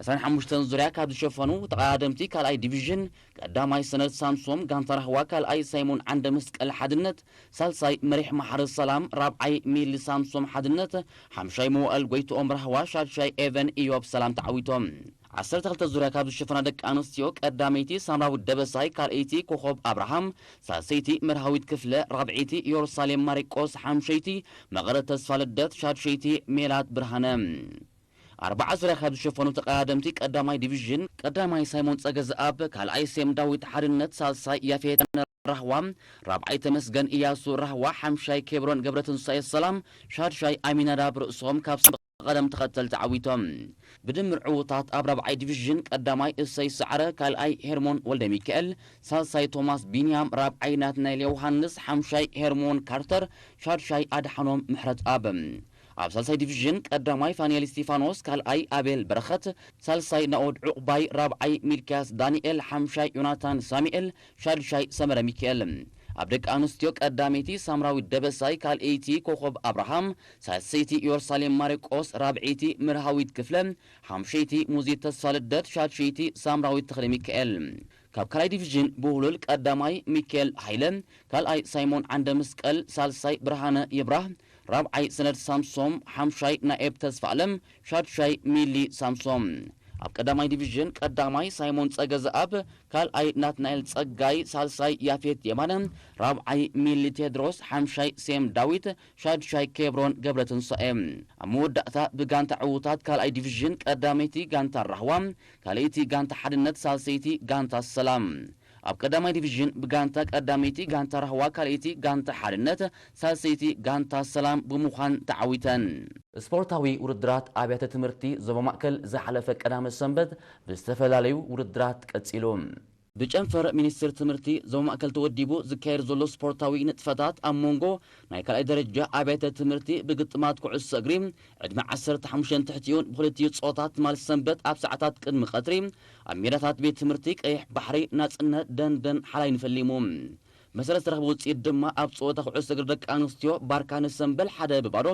ዕስራን ሓሙሽተን ዙርያ ካብ ዝሸፈኑ ተቐዳደምቲ ካልኣይ ዲቪዥን ቀዳማይ ሰነድ ሳምሶም ጋንታ ራህዋ፣ ካልኣይ ሳይሞን ዓንደ መስቀል ሓድነት፣ ሳልሳይ መሪሕ መሓሪ ሰላም፣ ራብዓይ ሚሊ ሳምሶም ሓድነት፣ ሓምሻይ መዋእል ጎይትኦም ራህዋ፣ ሻድሻይ ኤቨን ኢዮብ ሰላም ተዓዊቶም። ዓሰርተ ክልተ ዙርያ ካብ ዝሸፈና ደቂ ኣንስትዮ ቀዳመይቲ ሳምራዊት ደበሳይ፣ ካልኣይቲ ኮኾብ ኣብርሃም፣ ሳልሰይቲ መርሃዊት ክፍለ፣ ራብዐይቲ ኢየሩሳሌም ማሪቆስ፣ ሓምሸይቲ መቐረት ተስፋ ልደት፣ ሻድሸይቲ ሜላት ብርሃነ። ኣርባዓ ዙርያ ካብ ዝሸፈኑ ተቐዳደምቲ ቀዳማይ ዲቪዥን ቀዳማይ ሳይሞን ጸገዝኣብ፣ ካልኣይ ሴም ዳዊት ሓድነት፣ ሳልሳይ ያፌት ራህዋ፣ ራብዓይ ተመስገን እያሱ ራህዋ፣ ሓምሻይ ኬብሮን ገብረትንሳኤ ሰላም፣ ሻድሻይ ኣሚናዳብ ርእሶም ካብ ቀደም ተኸተል ተዓዊቶም። ብድምር ዕዉታት ኣብ ራብዓይ ዲቪዥን ቀዳማይ እሰይ ሰዓረ፣ ካልኣይ ሄርሞን ወልደ ሚካኤል፣ ሳልሳይ ቶማስ ቢንያም፣ ራብዓይ ናትናኤል ዮሃንስ፣ ሓምሻይ ሄርሞን ካርተር፣ ሻድሻይ ኣድሓኖም ምሕረትኣብ። ኣብ ሳልሳይ ዲቪዥን ቀዳማይ ፋንኤል እስቲፋኖስ፣ ካልኣይ ኣቤል በረኸት፣ ሳልሳይ ናኦድ ዑቕባይ፣ ራብዓይ ሚልክያስ ዳንኤል፣ ሓምሻይ ዮናታን ሳሙኤል፣ ሻድሻይ ሰመረ ሚካኤል። ኣብ ደቂ ኣንስትዮ ቀዳመይቲ ሳምራዊት ደበሳይ፣ ካልኣይቲ ኮኾብ ኣብርሃም፣ ሳልሰይቲ ኢየሩሳሌም ማሪቆስ፣ ራብዐይቲ መርሃዊት ክፍለ፣ ሓምሸይቲ ሙዚት ተስፋ ልደት፣ ሻድሸይቲ ሳምራዊት ተኽለ ሚካኤል። ካብ ካልኣይ ዲቪዥን ብውህሉል ቀዳማይ ሚካኤል ሃይለ፣ ካልኣይ ሳይሞን ዓንደ መስቀል፣ ሳልሳይ ብርሃነ ይብራህ፣ ራብዓይ ሰነድ ሳምሶም፣ ሓምሻይ ናኤብ ተስፋ ኣለም፣ ሻድሻይ ሚሊ ሳምሶም። ኣብ ቀዳማይ ዲቪዥን ቀዳማይ ሳይሞን ጸገዝኣብ፣ ካልኣይ ናትናኤል ጸጋይ፣ ሳልሳይ ያፌት የማነ፣ ራብዓይ ሚሊ ቴድሮስ፣ ሓምሻይ ሴም ዳዊት፣ ሻድሻይ ኬብሮን ገብረትንሳኤ። ኣብ መወዳእታ ብጋንታ ዕዉታት ካልኣይ ዲቪዥን ቀዳመይቲ ጋንታ ራህዋ፣ ካልኣይቲ ጋንታ ሓድነት፣ ሳልሰይቲ ጋንታ ሰላም። ኣብ ቀዳማይ ዲቪዥን ብጋንታ ቀዳመይቲ ጋንታ ራህዋ፣ ካልኣይቲ ጋንታ ሓድነት፣ ሳልሰይቲ ጋንታ ሰላም ብምዃን ተዓዊተን። ስፖርታዊ ውድድራት ኣብያተ ትምህርቲ ዞባ ማእከል ዝሓለፈ ቀዳመ ሰንበት ብዝተፈላለዩ ውድድራት ቀጺሉ። ብጨንፈር ሚኒስትር ትምህርቲ ዞባ ማእከል ተወዲቡ ዝካየድ ዘሎ ስፖርታዊ ንጥፈታት ኣብ መንጎ ናይ ካልኣይ ደረጃ ኣብያተ ትምህርቲ ብግጥማት ኩዕሶ እግሪ ዕድመ ዓሰርተ ሓሙሽተ ትሕቲኡን ብክልቲኡ ጾታ ትማል ሰንበት ኣብ ሰዓታት ቅድሚ ቀትሪ ኣብ ሜዳታት ቤት ትምህርቲ ቀይሕ ባሕሪ ናጽነት ደንደን ሓላይን ፈሊሙ። መሰረት ዝተረኽበ ውጽኢት ድማ ኣብ ጸወታ ኩዕሶ እግሪ ደቂ ኣንስትዮ ባርካ ንሰምበል ሓደ ብባዶ፣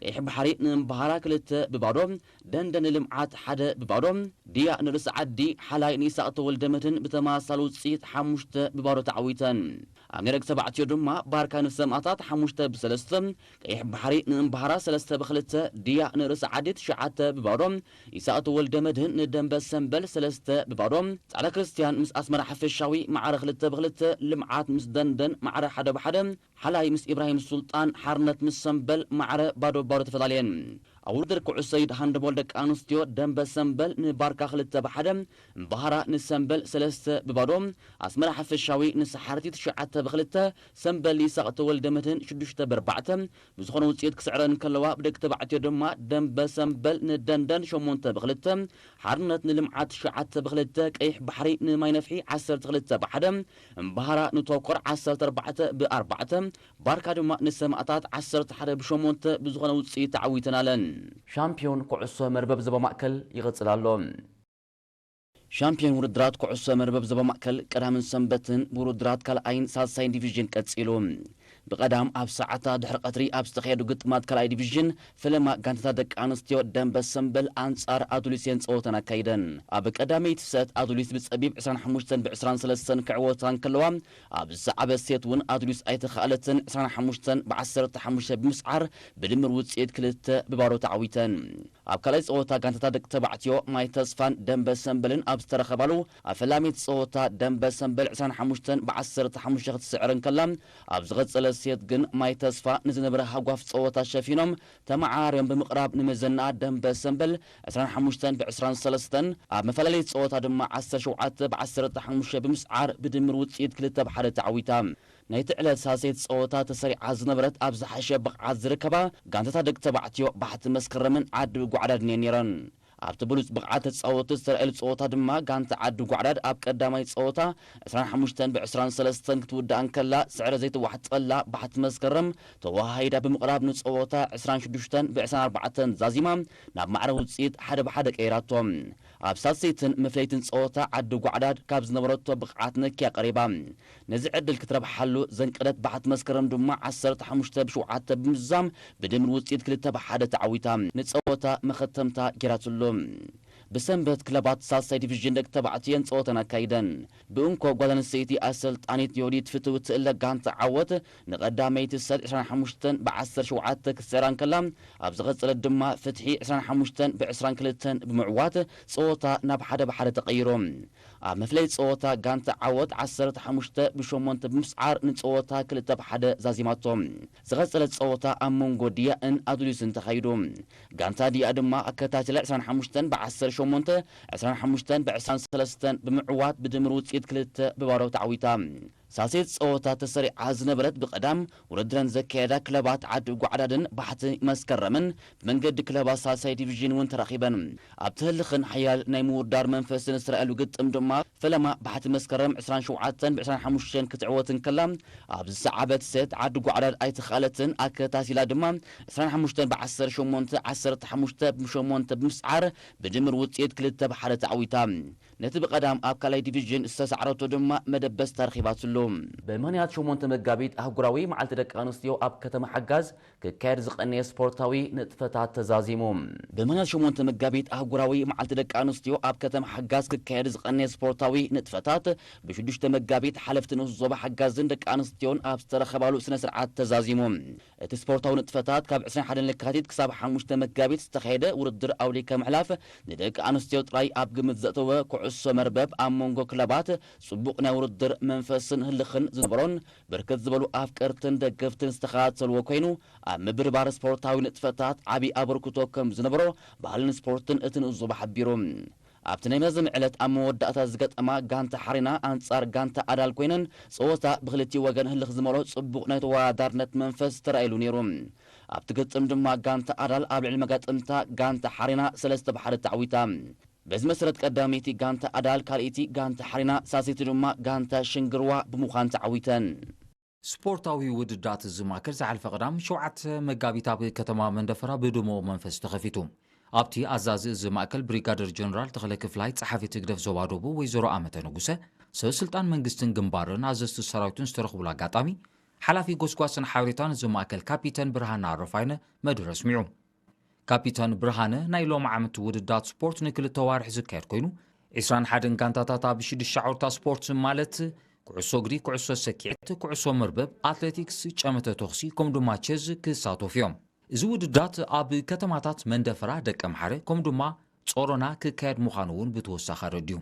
ቀይሕ ባሕሪ ንእምበሃራ ክልተ ብባዶ፣ ደንደን ንልምዓት ሓደ ብባዶ፣ ድያ ንርእሲ ዓዲ ሓላይ ንይስሐቅ ተወልደ መድህን ብተመሳሳሊ ውጽኢት ሓሙሽተ ብባዶ ተዓዊተን። ኣብ ናይ ደቂ ተባዕትዮ ድማ ባርካ ንሰማእታት ሓሙሽተ ብሰለስተ፣ ቀይሕ ባሕሪ ንእምበሃራ ሰለስተ ብክልተ፣ ድያ ንርእሲ ዓዲ ትሽዓተ ብባዶ፣ ይስሐቅ ተወልደ መድህን ንደንበ ሰምበል ሰለስተ ብባዶ፣ ጻዕዳ ክርስትያን ምስ ኣስመራ ሓፈሻዊ ማዕረ ክልተ ብክልተ፣ ልምዓት ምስ ደንደን ማዕረ ሓደ ብሓደ፣ ሓላይ ምስ ኢብራሂም ሱልጣን፣ ሓርነት ምስ ሰምበል ማዕረ ባዶ ባዶ ተፈላለየን። ኣብ ውድድር ኩዕሶ ኢድ ሃንድቦል ደቂ ኣንስትዮ ደንበ ሰምበል ንባርካ ክልተ ብሓደ፣ እምበሃራ ንሰምበል ሰለስተ ብባዶ፣ ኣስመራ ሓፈሻዊ ንሰሓርቲ ትሽዓተ ብክልተ፣ ሰምበል ይስሐቅ ተወልደ መድህን ሽዱሽተ ብኣርባዕተ ብዝኾነ ውጽኢት ክስዕረን ከለዋ፣ ብደቂ ተባዕትዮ ድማ ደንበ ሰምበል ንደንደን ሸሞንተ ብክልተ፣ ሓርነት ንልምዓት ትሽዓተ ብክልተ፣ ቀይሕ ባሕሪ ንማይ ነፍሒ ዓሰርተ ክልተ ብሓደ፣ እምበሃራ ንቶኮር ዓሰርተ ኣርባዕተ ብኣርባዕተ፣ ባርካ ድማ ንሰማእታት ዓሰርተ ሓደ ብሸሞንተ ብዝኾነ ውጽኢት ተዓዊተን ኣለን። ሻምፒዮን ኩዕሶ መርበብ ዞባ ማእከል ይቕጽል ኣሎ። ሻምፒዮን ውድድራት ኩዕሶ መርበብ ዞባ ማእከል ቀዳምን ሰንበትን ብውድድራት ካልኣይን ሳልሳይን ዲቪዥን ቀጺሉ። ብቐዳም ኣብ ሰዓታ ድሕሪ ቀትሪ ኣብ ዝተኻየዱ ግጥማት ካልኣይ ዲቪዥን ፈለማ ጋንታታት ደቂ ኣንስትዮ ደንበ ሰምበል ኣንጻር ኣዱሊስ እየን ጸወተን ኣካይደን። ኣብ ቀዳመይቲ ሰት ኣዱሊስ ብጸቢብ ዕስራን ሓሙሽተን ብዕስራን ሰለስተን ክዕወታ እንከለዋ፣ ኣብ ዝሰዓበ ሴት እውን ኣዱሊስ ኣይተኻእለትን ዕስራን ሓሙሽተን ብዓሰርተ ሓሙሽተ ብምስዓር ብድምር ውጽኢት ክልተ ብባዶ ተዓዊተን። ኣብ ካልኣይ ጸወታ ጋንታታት ደቂ ተባዕትዮ ማይ ተስፋን ደንበ ሰምበልን ኣብ ዝተረኸባሉ፣ ኣብ ፈላሚት ጸወታ ደንበ ሰምበል ዕስራን ሓሙሽተን ብዓሰርተ ሓሙሽተ ክትስዕር እንከላ፣ ኣብ ዝቐጸለ ሴት ግን ማይ ተስፋ ንዝነበረ ሃጓፍ ጸወታ ሸፊኖም ተመዓራርዮም ብምቕራብ ንመዘናኣ ደንበ ሰምበል ዕስራን ሓሙሽተን ብዕስራን ሰለስተን፣ ኣብ መፈላለዪ ጸወታ ድማ ዓሰርተ ሸውዓተ ብዓሰርተ ሓሙሽተ ብምስዓር ብድምር ውጽኢት ክልተ ብሓደ ተዓዊታ። ናይቲ ዕለት ሳልሰይቲ ጸወታ ተሰሪዓ ዝነበረት ኣብ ዝሓሸ ብቕዓት ዝርከባ ጋንታታት ደቂ ተባዕትዮ ባሕቲ መስከረምን ዓዲ ጓዕዳድን እየን ነይረን። ኣብቲ ብሉጽ ብቕዓት ተጻወትቲ ዝተራእየሉ ጸወታ ድማ ጋንታ ዓዲ ጓዕዳድ ኣብ ቀዳማይ ጸወታ ዕስራን ሓሙሽተን ብዕስራን ሰለስተን ክትውዳእ እንከላ፣ ስዕረት ዘይተዋሕጠላ ባሕቲ መስከረም ተወሃሂዳ ብምቕራብ ንጸወታ ዕስራን ሽዱሽተን ብዕስራን ኣርባዕተን ዛዚማ ናብ ማዕረ ውጽኢት ሓደ ብሓደ ቀይራቶ። ኣብ ሳልሰይትን መፍለይትን ጸወታ ዓዲ ጓዕዳድ ካብ ዝነበረቶ ብቕዓት ነኪያ ቀሪባ። ነዚ ዕድል ክትረብሓሉ ዘንቀደት ባሕቲ መስከረም ድማ ዓሰርተ ሓሙሽተ ብሸውዓተ ብምዝዛም ብድምር ውጽኢት ክልተ ብሓደ ተዓዊታ ንጸወታ መኸተምታ ጌራትሉ። ብሰንበት ክለባት ሳልሳይ ዲቪዥን ደቂ ተባዕትዮ እየን ጸወተን ኣካይደን። ብእንኮ ጓል ኣንስተይቲ ኣሰልጣኒት ዮዲት ፍትው ትእለ ጋንታ ዓወት ንቐዳመይቲ ሰት ዕስራን ሓሙሽተን ብዓሰርተ ሸውዓተ ክትስዕራ እንከላ፣ ኣብ ዝቐጸለት ድማ ፍትሒ ዕስራን ሓሙሽተን ብዕስራን ክልተን ብምዕዋት ጸወታ ናብ ሓደ ብሓደ ተቐይሩ። ኣብ መፍለይ ጸወታ ጋንታ ዓወት ዓሰርተ ሓሙሽተ ብሸሞንተ ብምስዓር ንጸወታ ክልተ ብሓደ ዛዚማቶ። ዝቐጸለ ጸወታ ኣብ መንጎ ድያእን ኣዱሊስን ተኻይዱ። ጋንታ ድያ ድማ ኣከታቲላ ዕስራን ሓሙሽተን ብዓሰርተ ሸሞንተ፣ ዕስራን ሓሙሽተን ብዕስራን ሰለስተን ብምዕዋት ብድምር ውጽኢት ክልተ ብባዶ ተዓዊታ። ሳልሰይቲ ጸወታ ተሰሪዓ ዝነበረት ብቐዳም ውድድረን ዘካየዳ ክለባት ዓዲ ጓዕዳድን ባሕቲ መስከረምን ብመንገዲ ክለባት ሳልሳይ ዲቪዥን እውን ተራኺበን። ኣብቲ ህልኽን ሓያል ናይ ምውዳር መንፈስን ዝተራእየሉ ግጥም ድማ ፈለማ ባሕቲ መስከረም ዕስራን ሸውዓተን ብዕስራን ሓሙሽተን ክትዕወት እንከላ፣ ኣብ ዝሰዓበት ሴት ዓዲ ጓዕዳድ ኣይተኻእለትን። ኣከታቲላ ድማ ዕስራን ሓሙሽተን ብዓሰርተ ሸሞንተ፣ ዓሰርተ ሓሙሽተ ብሸሞንተ ብምስዓር ብድምር ውጽኢት ክልተ ብሓደ ተዓዊታ። ነቲ ብቐዳም ኣብ ካልኣይ ዲቪዥን ዝተሳዕረቶ ድማ መደብ በስታ ረኺባትሉ። ብምኽንያት ሸሞንተ መጋቢት ኣህጉራዊ መዓልቲ ደቂ ኣንስትዮ ኣብ ከተማ ሓጋዝ ክካየድ ዝቐነየ ስፖርታዊ ንጥፈታት ተዛዚሙ። ብምኽንያት ሸሞንተ መጋቢት ኣህጉራዊ መዓልቲ ደቂ ኣንስትዮ ኣብ ከተማ ሓጋዝ ክካየድ ዝቐነየ ስፖርታዊ ንጥፈታት ብሽዱሽተ መጋቢት ሓለፍቲ ንኡስ ዞባ ሓጋዝን ደቂ ኣንስትዮን ኣብ ዝተረኸባሉ ስነ ስርዓት ተዛዚሙ። እቲ ስፖርታዊ ንጥፈታት ካብ ዕስራን ሓደን ለካቲት ክሳብ ሓሙሽተ መጋቢት ዝተኻየደ ውድድር ኣውሊከ ምሕላፍ ንደቂ ኣንስትዮ ጥራይ ኣብ ግምት ዘእተወ ኩዕሶ መርበብ ኣብ መንጎ ክለባት ጽቡቕ ናይ ውድድር መንፈስን ህልኽን ዝነበሮን ብርክት ዝበሉ ኣፍቀርትን ደገፍትን ዝተኸታተልዎ ኮይኑ፣ ኣብ ምብርባር ስፖርታዊ ንጥፈታት ዓቢ ኣበርክቶ ከም ዝነበሮ ባህልን ስፖርትን እቲ ንኡስ ዞባ ሓቢሩ። ኣብቲ ናይ መዘም ዕለት ኣብ መወዳእታ ዝገጠማ ጋንታ ሓሬና ኣንጻር ጋንታ ኣዳል ኮይነን፣ ጸወታ ብክልቲኡ ወገን ህልኽ ዝመልኦ ጽቡቕ ናይ ተወዳዳርነት መንፈስ ተራእይሉ ነይሩ። ኣብቲ ግጥም ድማ ጋንታ ኣዳል ኣብ ልዕሊ መጋጥምታ ጋንታ ሓሬና ሰለስተ ብ ሓደ ተዓዊታ። በዚ መሰረት ቀዳመይቲ ጋንታ ኣዳል፣ ካልኣይቲ ጋንታ ሓሬና፣ ሳልሰይቲ ድማ ጋንታ ሽንግርዋ ብምዃን ተዓዊተን። ስፖርታዊ ውድዳት እዚ ማእከል ዝሓለፈ ቀዳም ሸውዓተ መጋቢት ኣብ ከተማ መንደፈራ ብድሙቕ መንፈስ ተኸፊቱ። ኣብቲ ኣዛዚ እዚ ማእከል ብሪጋደር ጀነራል ተኽለ ክፍላይ፣ ጸሓፊት ህግደፍ ዞባ ደቡብ ወይዘሮ ኣመተ ንጉሰ፣ ሰብ ስልጣን መንግስትን ግንባርን ኣዘዝቲ ሰራዊትን ዝተረኽቡሉ ኣጋጣሚ፣ ሓላፊ ጎስጓስን ሓበሬታን እዚ ማእከል ካፒተን ብርሃነ ኣረፋይነ መድረ ኣስሚዑ። ካፒተን ብርሃነ፣ ናይ ሎሚ ዓመት ውድዳት ስፖርት ንክልተ ዋርሕ ዝካየድ ኮይኑ፣ ዕስራን ሓደን ጋንታታት ኣብ ሽዱሽተ ዓውርታ ስፖርት ማለት ኩዕሶ እግሪ፣ ኩዕሶ ሰኪዔት፣ ኩዕሶ መርበብ፣ ኣትሌቲክስ፣ ጨመተ ተኹሲ ከምኡ ድማ ቸዝ ክሳተፉ እዮም። እዚ ውድዳት ኣብ ከተማታት መንደፈራ፣ ደቀምሓረ ከምኡ ድማ ጾሮና ክካየድ ምዃኑ እውን ብተወሳኺ ኣረዲኡ።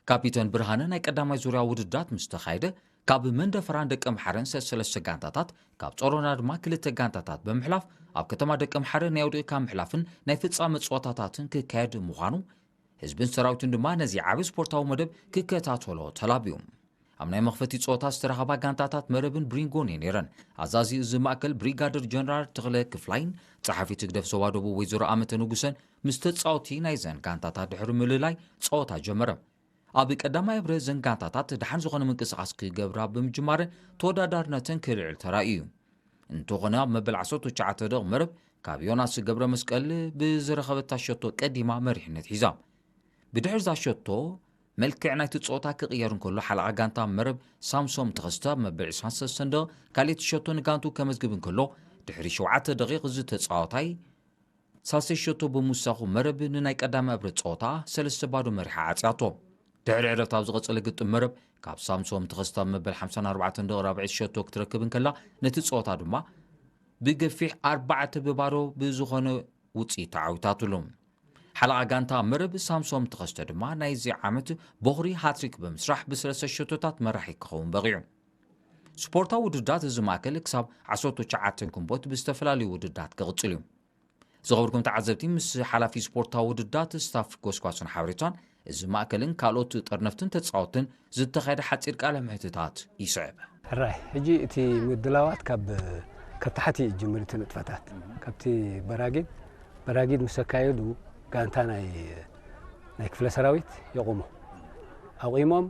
ካፒተን ብርሃነ፣ ናይ ቀዳማይ ዙርያ ውድዳት ምስ ተኻየደ፣ ካብ መንደፈራን ደቀምሓረን ሰለስተ ጋንታታት፣ ካብ ጾሮና ድማ ክልተ ጋንታታት ብምሕላፍ፣ ኣብ ከተማ ደቀምሓረ ናይ ውድእ ካብ ምሕላፍን ናይ ፍጻመ ጸወታታትን ክካየድ ምዃኑ፣ ህዝብን ሰራዊትን ድማ ነዚ ዓቢ ስፖርታዊ መደብ ክከታተሎ ተላብዩ። ኣብ ናይ መኽፈቲ ጸወታ ዝተረኸባ ጋንታታት መረብን ብሪንጎን እየን ነይረን። ኣዛዚ እዚ ማእከል ብሪጋደር ጀነራል ተኽለ ክፍላይን ጸሓፊት ህግደፍ ዞባ ደቡብ ወይዘሮ ኣመተ ንጉሰን ምስ ተጻወቲ ናይዘን ጋንታታት ድሕሪ ምልላይ ጸወታ ጀመረ። ኣብ ቀዳማይ እብረ እዘን ጋንታታት ደሓን ዝኾነ ምንቅስቓስ ክገብራ ብምጅማረን ተወዳዳርነተን ክልዕል ተራእዩ እዩ። እንተኾነ ኣብ መበል ዓሰርተ ትሽዓተ ደቕ መረብ ካብ ዮናስ ገብረ መስቀል ብዝረኸበታ ሸቶ ቀዲማ መሪሕነት ሒዛ። ብድሕሪ እዛ ሸቶ መልክዕ ናይቲ ጸወታ ክቕየር እንከሎ ሓለቓ ጋንታ መረብ ሳምሶም ተኸስተ ኣብ መበል ዕስራን ሰለስተን ደቕ ካልኣይቲ ሸቶ ንጋንቱ ከመዝግብ እንከሎ ድሕሪ ሸውዓተ ደቂቕ እዚ ተጻዋታይ ሳልሰይ ሸቶ ብምውሳኹ መረብ ንናይ ቀዳማይ እብረ ጸወታ ሰለስተ ባዶ መሪሓ ዓጽያቶ። ድሕሪ ዕረፍቲ ኣብ ዝቐጸለ ግጥም መረብ ካብ ሳምሶም ተኸስተ ኣብ መበል ሓምሳን ኣርባዕተን ደቕ ራብዐይቲ ሸቶ ክትረክብ እንከላ ነቲ ጸወታ ድማ ብገፊሕ ኣርባዕተ ብባዶ ብዝኾነ ውጽኢት ተዓዊታትሉ። ሓለቓ ጋንታ መረብ ሳምሶም ተኸስተ ድማ ናይዚ ዓመት ቦኽሪ ሃትሪክ ብምስራሕ ብሰለስተ ሸቶታት መራሒ ክኸውን በቒዑ። ስፖርታዊ ውድዳት እዚ ማእከል ክሳብ ዓሰርተ ትሽዓተ ግንቦት ብዝተፈላለዩ ውድዳት ክቕጽል እዩ። ዝኸበርኩም ተዓዘብቲ፣ ምስ ሓላፊ ስፖርታዊ ውድዳት፣ ስታፍ ጎስጓስን ሓበሬታን እዚ ማእከልን ካልኦት ጠርነፍትን ተጻወትን ዝተኻየደ ሓጺር ቃለ ምሕትታት ይስዕብ። ሕራይ፣ ሕጂ እቲ ምድላዋት ካብ፣ ካብ ታሕቲ እዩ ዝጅምር፣ እቲ ንጥፈታት። ካብቲ በራጊድ፣ በራጊድ ምስ ኣካየዱ ጋንታ ናይ፣ ናይ ክፍለ ሰራዊት የቑሙ። ኣቑሞም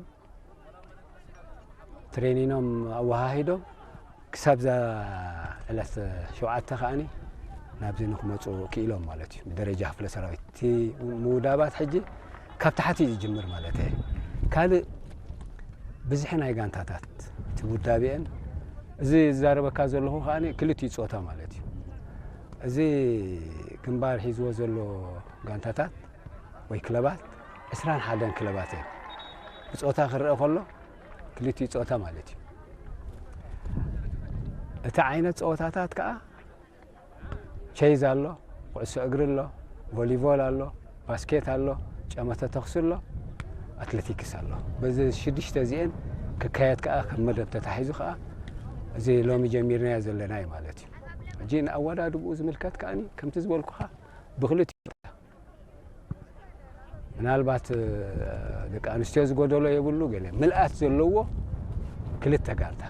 ትሬኒኖም ኣወሃሂዶም ክሳብ እዛ ዕለት ሸውዓተ ከኣኒ ናብዚ ንክመፁ ክኢሎም ማለት እዩ። ብደረጃ ክፍለ ሰራዊት እቲ ምውዳባት ሕጂ ካብ ታሕቲ እዩ ዝጅምር ማለት እየ። ካልእ ብዝሒ ናይ ጋንታታት እቲ ውዳቤአን፣ እዚ ዝዛረበካ ዘለኹ ከኣ ክልቲኡ ፆታ ማለት እዩ። እዚ ግንባር ሒዝዎ ዘሎ ጋንታታት ወይ ክለባት ዕስራን ሓደን ክለባት እየን። ብፆታ ክረአ ከሎ ክልቲኡ ፆታ ማለት እዩ። እቲ ዓይነት ፀወታታት ከዓ ቼዝ ኣሎ፣ ኩዕሶ እግሪ ኣሎ፣ ቮሊቮል ኣሎ፣ ባስኬት ኣሎ፣ ጨመተ ተኹሲ ኣሎ፣ ኣትሌቲክስ ኣሎ። በዚ ሽዱሽተ እዚአን ክካየድ ከዓ ከም መደብ ተታሒዙ ከዓ እዚ ሎሚ ጀሚርናዮ ዘለና እዩ ማለት እዩ። ሕጂ ንኣወዳድብኡ ዝምልከት ከኣኒ ከምቲ ዝበልኩኻ ብክልቲኡ ምናልባት ደቂ ኣንስትዮ ዝጎደሎ የብሉ፣ ገለ ምልኣት ዘለዎ ክልተ ጋንታ።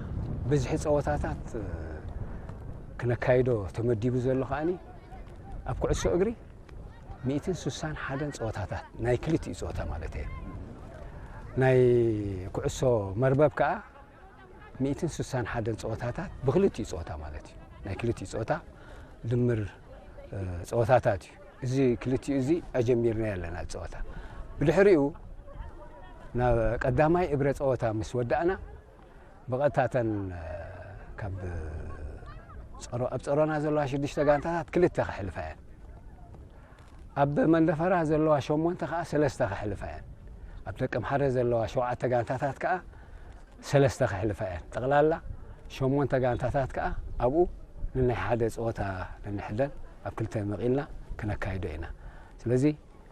ብዝሒ ፀወታታት ክነካይዶ ተመዲቡ ዘሎ ከኣኒ ኣብ ኩዕሶ እግሪ ሚእትን ስሳን ሓደን ፀወታታት ናይ ክልቲኡ ፀወታ ማለት እየ። ናይ ኩዕሶ መርበብ ከዓ ሚእትን ስሳን ሓደን ፀወታታት ብክልቲኡ ፀወታ ማለት እዩ። ናይ ክልቲኡ ፀወታ ድምር፣ እ፣ ፀወታታት እዩ። እዚ ክልቲኡ እዚ ኣጀሚርናዮ ኣለና ፀወታ። ብድሕሪኡ ናብ ቀዳማይ እብረ ፀወታ ምስ ወዳእና ብቐጥታ እተን፣ እ፣ ካብ ፀሮ-፣ ኣብ ፀሮና ዘለዋ ሽዱሽተ ጋንታታት ክልተ ከሕልፋ እየን። ኣብ መንደፈራ ዘለዋ ሸሞንተ ከኣ ሰለስተ ከሕልፋ እየን። ኣብ ደቀምሓረ ዘለዋ ሸውዓተ ጋንታታት ከኣ ሰለስተ ከሕልፋ እየን። ጠቕላላ ሸሞንተ ጋንታታት ከኣ ኣብኡ ነናይ ሓደ ጸወታ ነንሕደን ኣብ ክልተ መቒልና ክነካይዶ ኢና። ስለዚ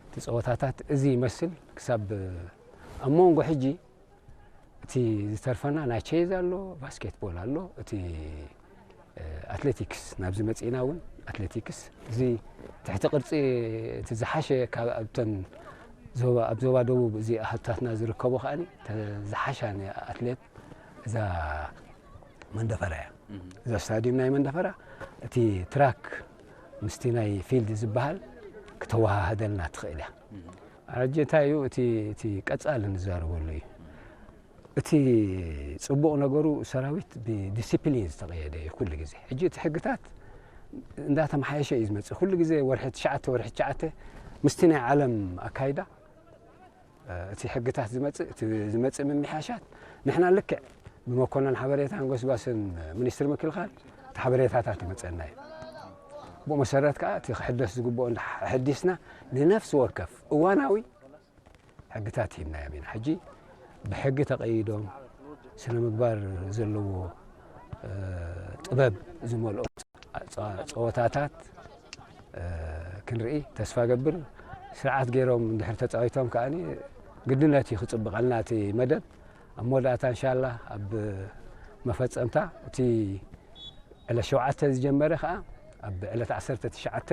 እቲ ጸወታታት እዚ ይመስል። ክሳብ ኣብ መንጎ ሕጂ እቲ ዝተርፈና ናይ ቼዝ ኣሎ፣ ባስኬትቦል ኣሎ፣ እቲ፣ እ፣ ኣትሌቲክስ ናብዚ መጺእና እውን ኣትሌቲክስ እዚ ትሕቲ ቅርጺ እቲ ዝሓሸ ካብ ኣብተን ዞባ ኣብ ዞባ ደቡብ እዚ ኣህታትና ዝርከቡ ከኣ ዝሓሻ ኣትሌት እዛ መንደፈራ እያ። እዛ ስታዲየም ናይ መንደፈራ እቲ ትራክ ምስቲ ናይ ፊልድ ዝበሃል ክተወሃህደልና ትኽእል እያ። ሕጂ እንታይ እዩ እቲ እቲ ቀጻሊ ንዛረበሉ እዩ። እቲ ጽቡቕ ነገሩ ሰራዊት ብዲሲፕሊን ዝተቐየደ እዩ ኩሉ ግዜ። ሕጂ እቲ ሕግታት እንዳተመሓየሸ እዩ ዝመጽእ። ኩሉ ግዜ ወርሒ ትሽዓተ፣ ወርሒ ትሽዓተ ምስቲ ናይ ዓለም ኣካይዳ፣ እ፣ እቲ ሕግታት ዝመጽእ፣ እቲ ዝመጽእ ምምሕያሻት ንሕና ልክዕ ብመኮነን ሓበሬታን ጎስጓስን ሚኒስትሪ ምክልኻል እቲ ሓበሬታታት ይመጸና እዩ። ብኡ መሰረት ከኣ እቲ ክሕደስ ዝግብኦ እንዳ-፣ ሕዲስና ንነፍሲ ወከፍ እዋናዊ ሕግታት ሂብናዮም ኢና። ሕጂ ብሕጊ ተቐይዶም ስነ ምግባር ዘለዎ፣ እ፣ ጥበብ ዝመልኦ ጸ-፣ ጸወታታት፣ እ፣ ክንርኢ ተስፋ ገብር። ስርዓት ገይሮም እንድሕር ተጻዊቶም ከኣ ግድነት እዩ ክጽብቐልና እቲ መደብ። ኣብ መወዳእታ እንሻላ ኣብ መፈጸምታ እቲ ዕለት ሸውዓተ ዝጀመረ ከኣ ኣብ ዕለት ዓሰርተ ትሽዓተ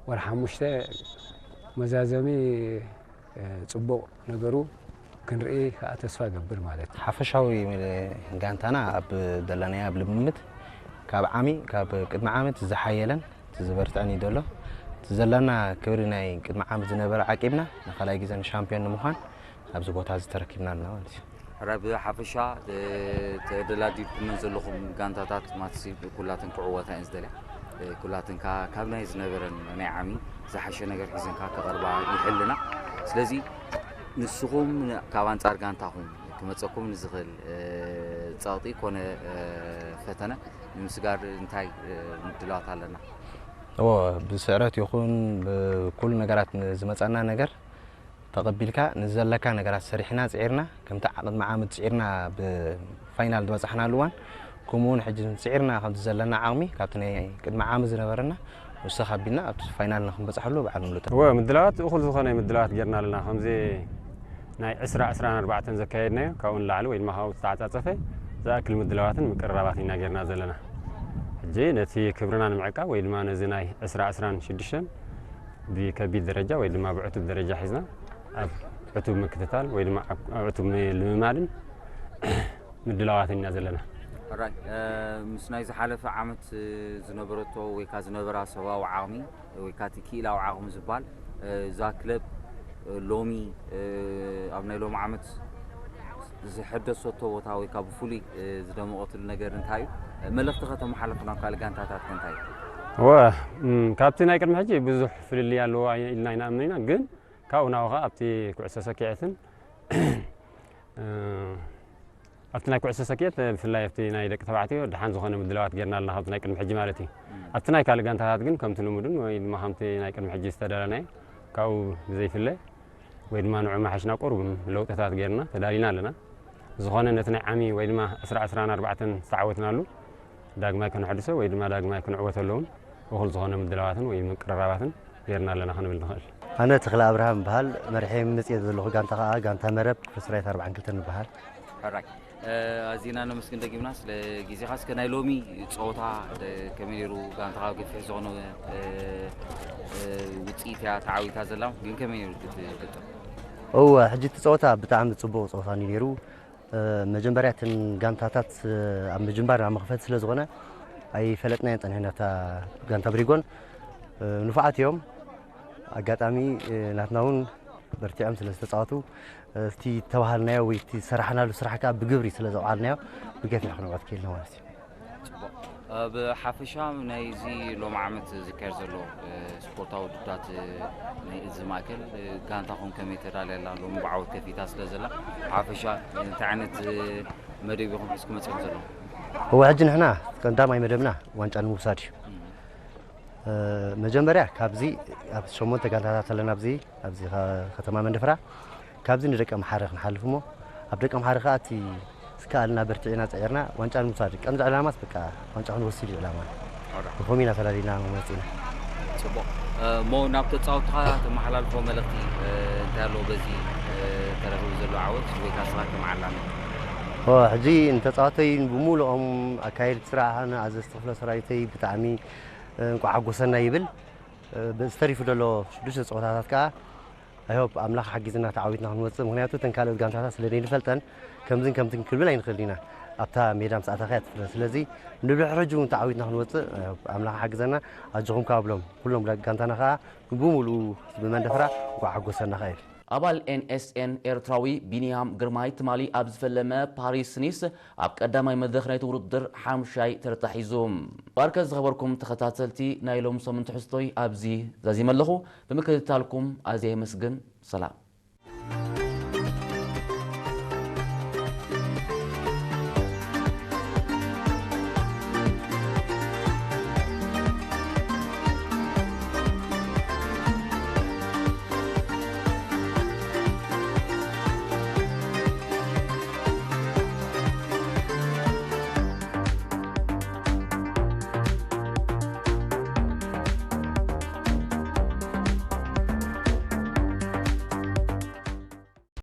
ወርሒ ሓሙሽተ መዛዘሚ፣ እ፣ ጽቡቕ ነገሩ ክንርኢ ከኣ ተስፋ እገብር ማለት እዩ። ሓፈሻዊ ጋንታና ኣብ ደለናዮ ኣብ ልምምድ ካብ ዓሚ፣ ካብ ቅድሚ ዓመት ዝሓየለን ዝበርትዐን እዩ ዘሎ። እቲ ዘለና ክብሪ ናይ ቅድሚ ዓመት ዝነበረ ዓቂብና ንኻልኣይ ግዜ ንሻምፒዮን ንምዃን ኣብዚ ቦታ እዚ ተረኪብና ኣለና ማለት እዩ። ሕራይ ብሓፈሻ፣ እ፣ ተደላዲልኩመን ዘለኹም ጋንታታት ማትሲ ኩላተን ክዕወታ እየን ዝደልያ። እ፣ ኩላተን ከኣ ካብ ናይ ዝነበረን ናይ ዓሚ ዝሓሸ ነገር ሒዘን ከኣ ክቐርባ ይሕልና። ስለዚ ንስኹም ካብ ኣንጻር ጋንታኹም ክመጸኩም ንዝኽእል፣ እ፣ ጸቕጢ ኮነ፣ እ፣ ፈተነ ንምስጋር እንታይ፣ እ፣ ምድላዋት ኣለና? እዎ፣ ብስዕረት ይኹን ብኩሉ ነገራት ንዝመጸና ነገር ተቐቢልካ ንዘለካ ነገራት ሰሪሕና ጽዒርና፣ ከምቲ ዓ-፣ ቅድሚ ዓመት ጽዒርና ብፋይናል ዝበጻሕናሉ እዋን፣ ከምኡ እውን ሕጂ ጽዒርና ከምቲ ዘለና ዓቕሚ ካብቲ ናይ ቅድሚ ዓመት ዝነበረና ወሰኽ ኣቢልና ኣብቲ ፋይናል ንክንበጽሐሉ በዓል ሙሉ ተስፋ። እወ፣ ምድላዋት እኹል ዝኾነ ምድላዋት ጌርና ኣለና። ከምዚ ናይ ዕስራ ዕስራን ኣርባዕተን ዘካየድናዮ ካብኡ ንላዕሊ ወይ ድማ ካብኡ ዝተዓጻጸፈ ዝኣክል ምድላዋትን ምቅርራባትን ኢና ጌርና ዘለና። ሕጂ ነቲ ክብርና ንምዕቃብ ወይ ድማ ነዚ ናይ ዕስራ ዕስራን ሽዱሽተን ብከቢድ ደረጃ ወይ ድማ ብዕቱብ ደረጃ ሒዝና ኣብ ዕቱብ ምክትታል ወይ ድማ ኣብ፣ ኣብ ዕቱብ ሚ-፣ ልምማድን ምድላዋትን ኢና ዘለና። ሕራይ፣ እ፣ ምስ ናይ ዝሓለፈ ዓመት፣ እ፣ ዝነበረቶ ወይ ከኣ ዝነበራ ሰብኣዊ ዓቕሚ ወይ ከኣ እቲ ክኢላዊ ዓቕሚ ዝበሃል፣ እ፣ እዛ ክለብ፣ እ፣ ሎሚ፣ እ፣ ኣብ ናይ ሎሚ ዓመት ዝሐደሰቶ ቦታ ወይ ከኣ ብፍሉይ፣ እ፣ ዝደመቐትሉ ነገር እንታይ እዩ? መልእኽቲ ከተመሓላልፉ ናብ ካልእ ጋንታታት ከ እንታይ እዩ? እወ፣ እም፣ ካብቲ ናይ ቅድሚ ሕጂ ብዙሕ ፍልልይ ኣለዎ ኣይ-፣ ኢልና ኣይንኣምን ኢና፣ ግን ካብኡ ናብኡ ከኣ ኣብቲ ኩዕሶ ሰኪዐትን፣ እ፣ ኣብቲ ናይ ኩዕሶ ሰኪዐት፣ ብፍላይ ኣብቲ ናይ ደቂ ተባዕትዮ ደሓን ዝኾነ ምድላዋት ጌርና ኣለና፣ ካብቲ ናይ ቅድሚ ሕጂ ማለት እዩ። እም። ኣብቲ ናይ ካልእ ጋንታታት ግን ከምቲ ልሙድን ወይ ድማ ከምቲ ናይ ቅድሚ ሕጂ ዝተዳለናዮ ካብኡ ብዘይፍለ ወይ ድማ ንዑ መሓሽና ቁሩብ ለውጥታት ጌርና ተዳሊና ኣለና። ዝኾነ ነቲ ናይ ዓሚ ወይ ድማ ዕስራ ዕስራን ኣርባዕተን ዝተዓወትናሉ ዳግማይ ከነሐድሶ ወይ ድማ ዳግማይ ክንዕወተሉ እውን እኹል ዝኾነ ምድላዋትን ወይ ምቅርራባትን ጌርና ኣለና ክንብል ንኽእል። ኣነ ተኽለ ኣብርሃም እበሃል፣ መሪሐ መጽየ ዘለኹ ጋንታ ከኣ ጋንታ መረብ ክፍለ ሰራዊት ኣርባዓን ክልተን ንበሃል። ሕራይ። እ፣ ኣዚና ነመስግን ደጊምና ስለ ግዜኻ። እስከ ናይ ሎሚ ጸወታ፣ እ፣ ከመይ ነይሩ? ጋንታኻ ገፊሕ ዝኾነ፣ እ፣ እ፣ ውጽኢት እያ ተዓዊታ ዘላ፣ ግን ከመይ ነይሩ እቲ ግጥም? እወ፣ ሕጂ እቲ ጸወታ ብጣዕሚ ጽቡቕ ጸወታ እዩ ነይሩ። እ፣ መጀመርያ እተን ጋንታታት፣ እ፣ ኣብ ምጅማር ኣብ መኽፈቲ ስለ ዝኾነ ኣይፈለጥናዮን ጸኒሕና። እታ ጋንታ ብሪጎን፣ እ፣ ንፉዓት እዮም። ኣጋጣሚ፣ እ፣ ናትና እውን በርቲዖም ስለ ዝተጻወቱ፣ እ፣ እቲ ተባሃልናዮ ወይ እቲ ዝሰራሕናሉ ስራሕ ከኣ ብግብሪ ስለ ዘውዓልናዮ ብገፊሕ ክንዕወት ክኢልና ማለት እዩ። ጽቡቕ። እ፣ ብሓፈሻ ናይዚ ሎሚ ዓመት ዝካየድ ዘሎ፣ እ፣ ስፖርታዊ ውድድራት፣ እ፣ ናይ እዚ ማእከል፣ እ፣ ጋንታኹም ከመይ ተዳልያ ኣላ? ሎሚ ብዓወት ከፊታ ስለ ዘላ፣ ብሓፈሻ እንታይ ዓይነት፣ እ፣ መደብ ኢኹም ሒዝኩም መጺኹም ዘለኹም? እወ፣ ሕጂ ንሕና ቀዳማይ መደብና ዋንጫ ንምውሳድ እዩ። እም። እ፣ መጀመርያ ካብዚ ኣብ ሸሞንተ ጋንታታት ኣለና ኣብዚ፣ ኣብዚ ከ-፣ ከተማ መንደፈራ። ካብዚ ንደቂ ኣምሓረ ክንሓልፍ እሞ፣ ኣብ ደቂ ኣምሓረ ከኣ እቲ ዝከኣልና በርቲዕና ጸዒርና ዋንጫ ንምውሳድ ቀንዲ ዕላማስ በቃ ዋንጫ ክንወስድ እዩ ዕላማ። ሕራይ። ብኸምኡ ኢና ተዳሊና መጺና። ጽቡቕ። እ፣ እሞ ናብ ተጻወትኻ ተመሓላልፎ መልእኽቲ፣ እ፣ እንታይ ኣሎ በዚ፣ እ፣ ተረኺቡ ዘሎ ዓወት ወይ ከኣ ንስኻ ከም ዓላሚ? ኦ፣ ሕጂ ንተጻወተይ ብምሉኦም ኣካየድቲ ስራሕን ኣዘዝቲ ክፍለ ሰራዊተይ ብጣዕሚ፣ እ፣ እንቋዕ ሓጎሰና ይብል። እ፣ በዚ ተሪፉ ዘሎ ሽዱሽተ ጸወታታት ከኣ I hope ኣምላኽ ሓጊዝና ተዓዊትና ክንወፅእ፣ ምክንያቱ እተን ካልኦት ጋንታታት ስለ ዘይንፈልጠን ከምዝን ከምትን ክንብል ኣይንኽእል ኢና። ኣብታ ሜዳ ምስ ኣታኻ እያ ትፍረድ። ስለዚ ንድሕሪ ሕጂ እውን ተዓዊትና ክንወፅእ፣ I hope ኣምላኽ ሓግዘና። ኣጆኹም ካብ ብሎም ኩሎም ጋንታና ከዓ ብሙሉኡ ህዝቢ መንደፈራ እንኳዕ ሓጎሰና ኸእል። ኣባል ኤንኤስኤን ኤርትራዊ ቢንያም ግርማይ ትማሊ ኣብ ዝፈለመ ፓሪስ ኒስ ኣብ ቀዳማይ መድረኽ ናይቲ ውድድር ሓምሻይ ተርታ ሒዙ። ባርከ ዝኸበርኩም ተኸታተልቲ ናይ ሎም ሰሙን ትሕዝቶይ ኣብዚ ዛዚመ ኣለኹ። ብምክትታልኩም ኣዝየ የመስግን። ሰላም።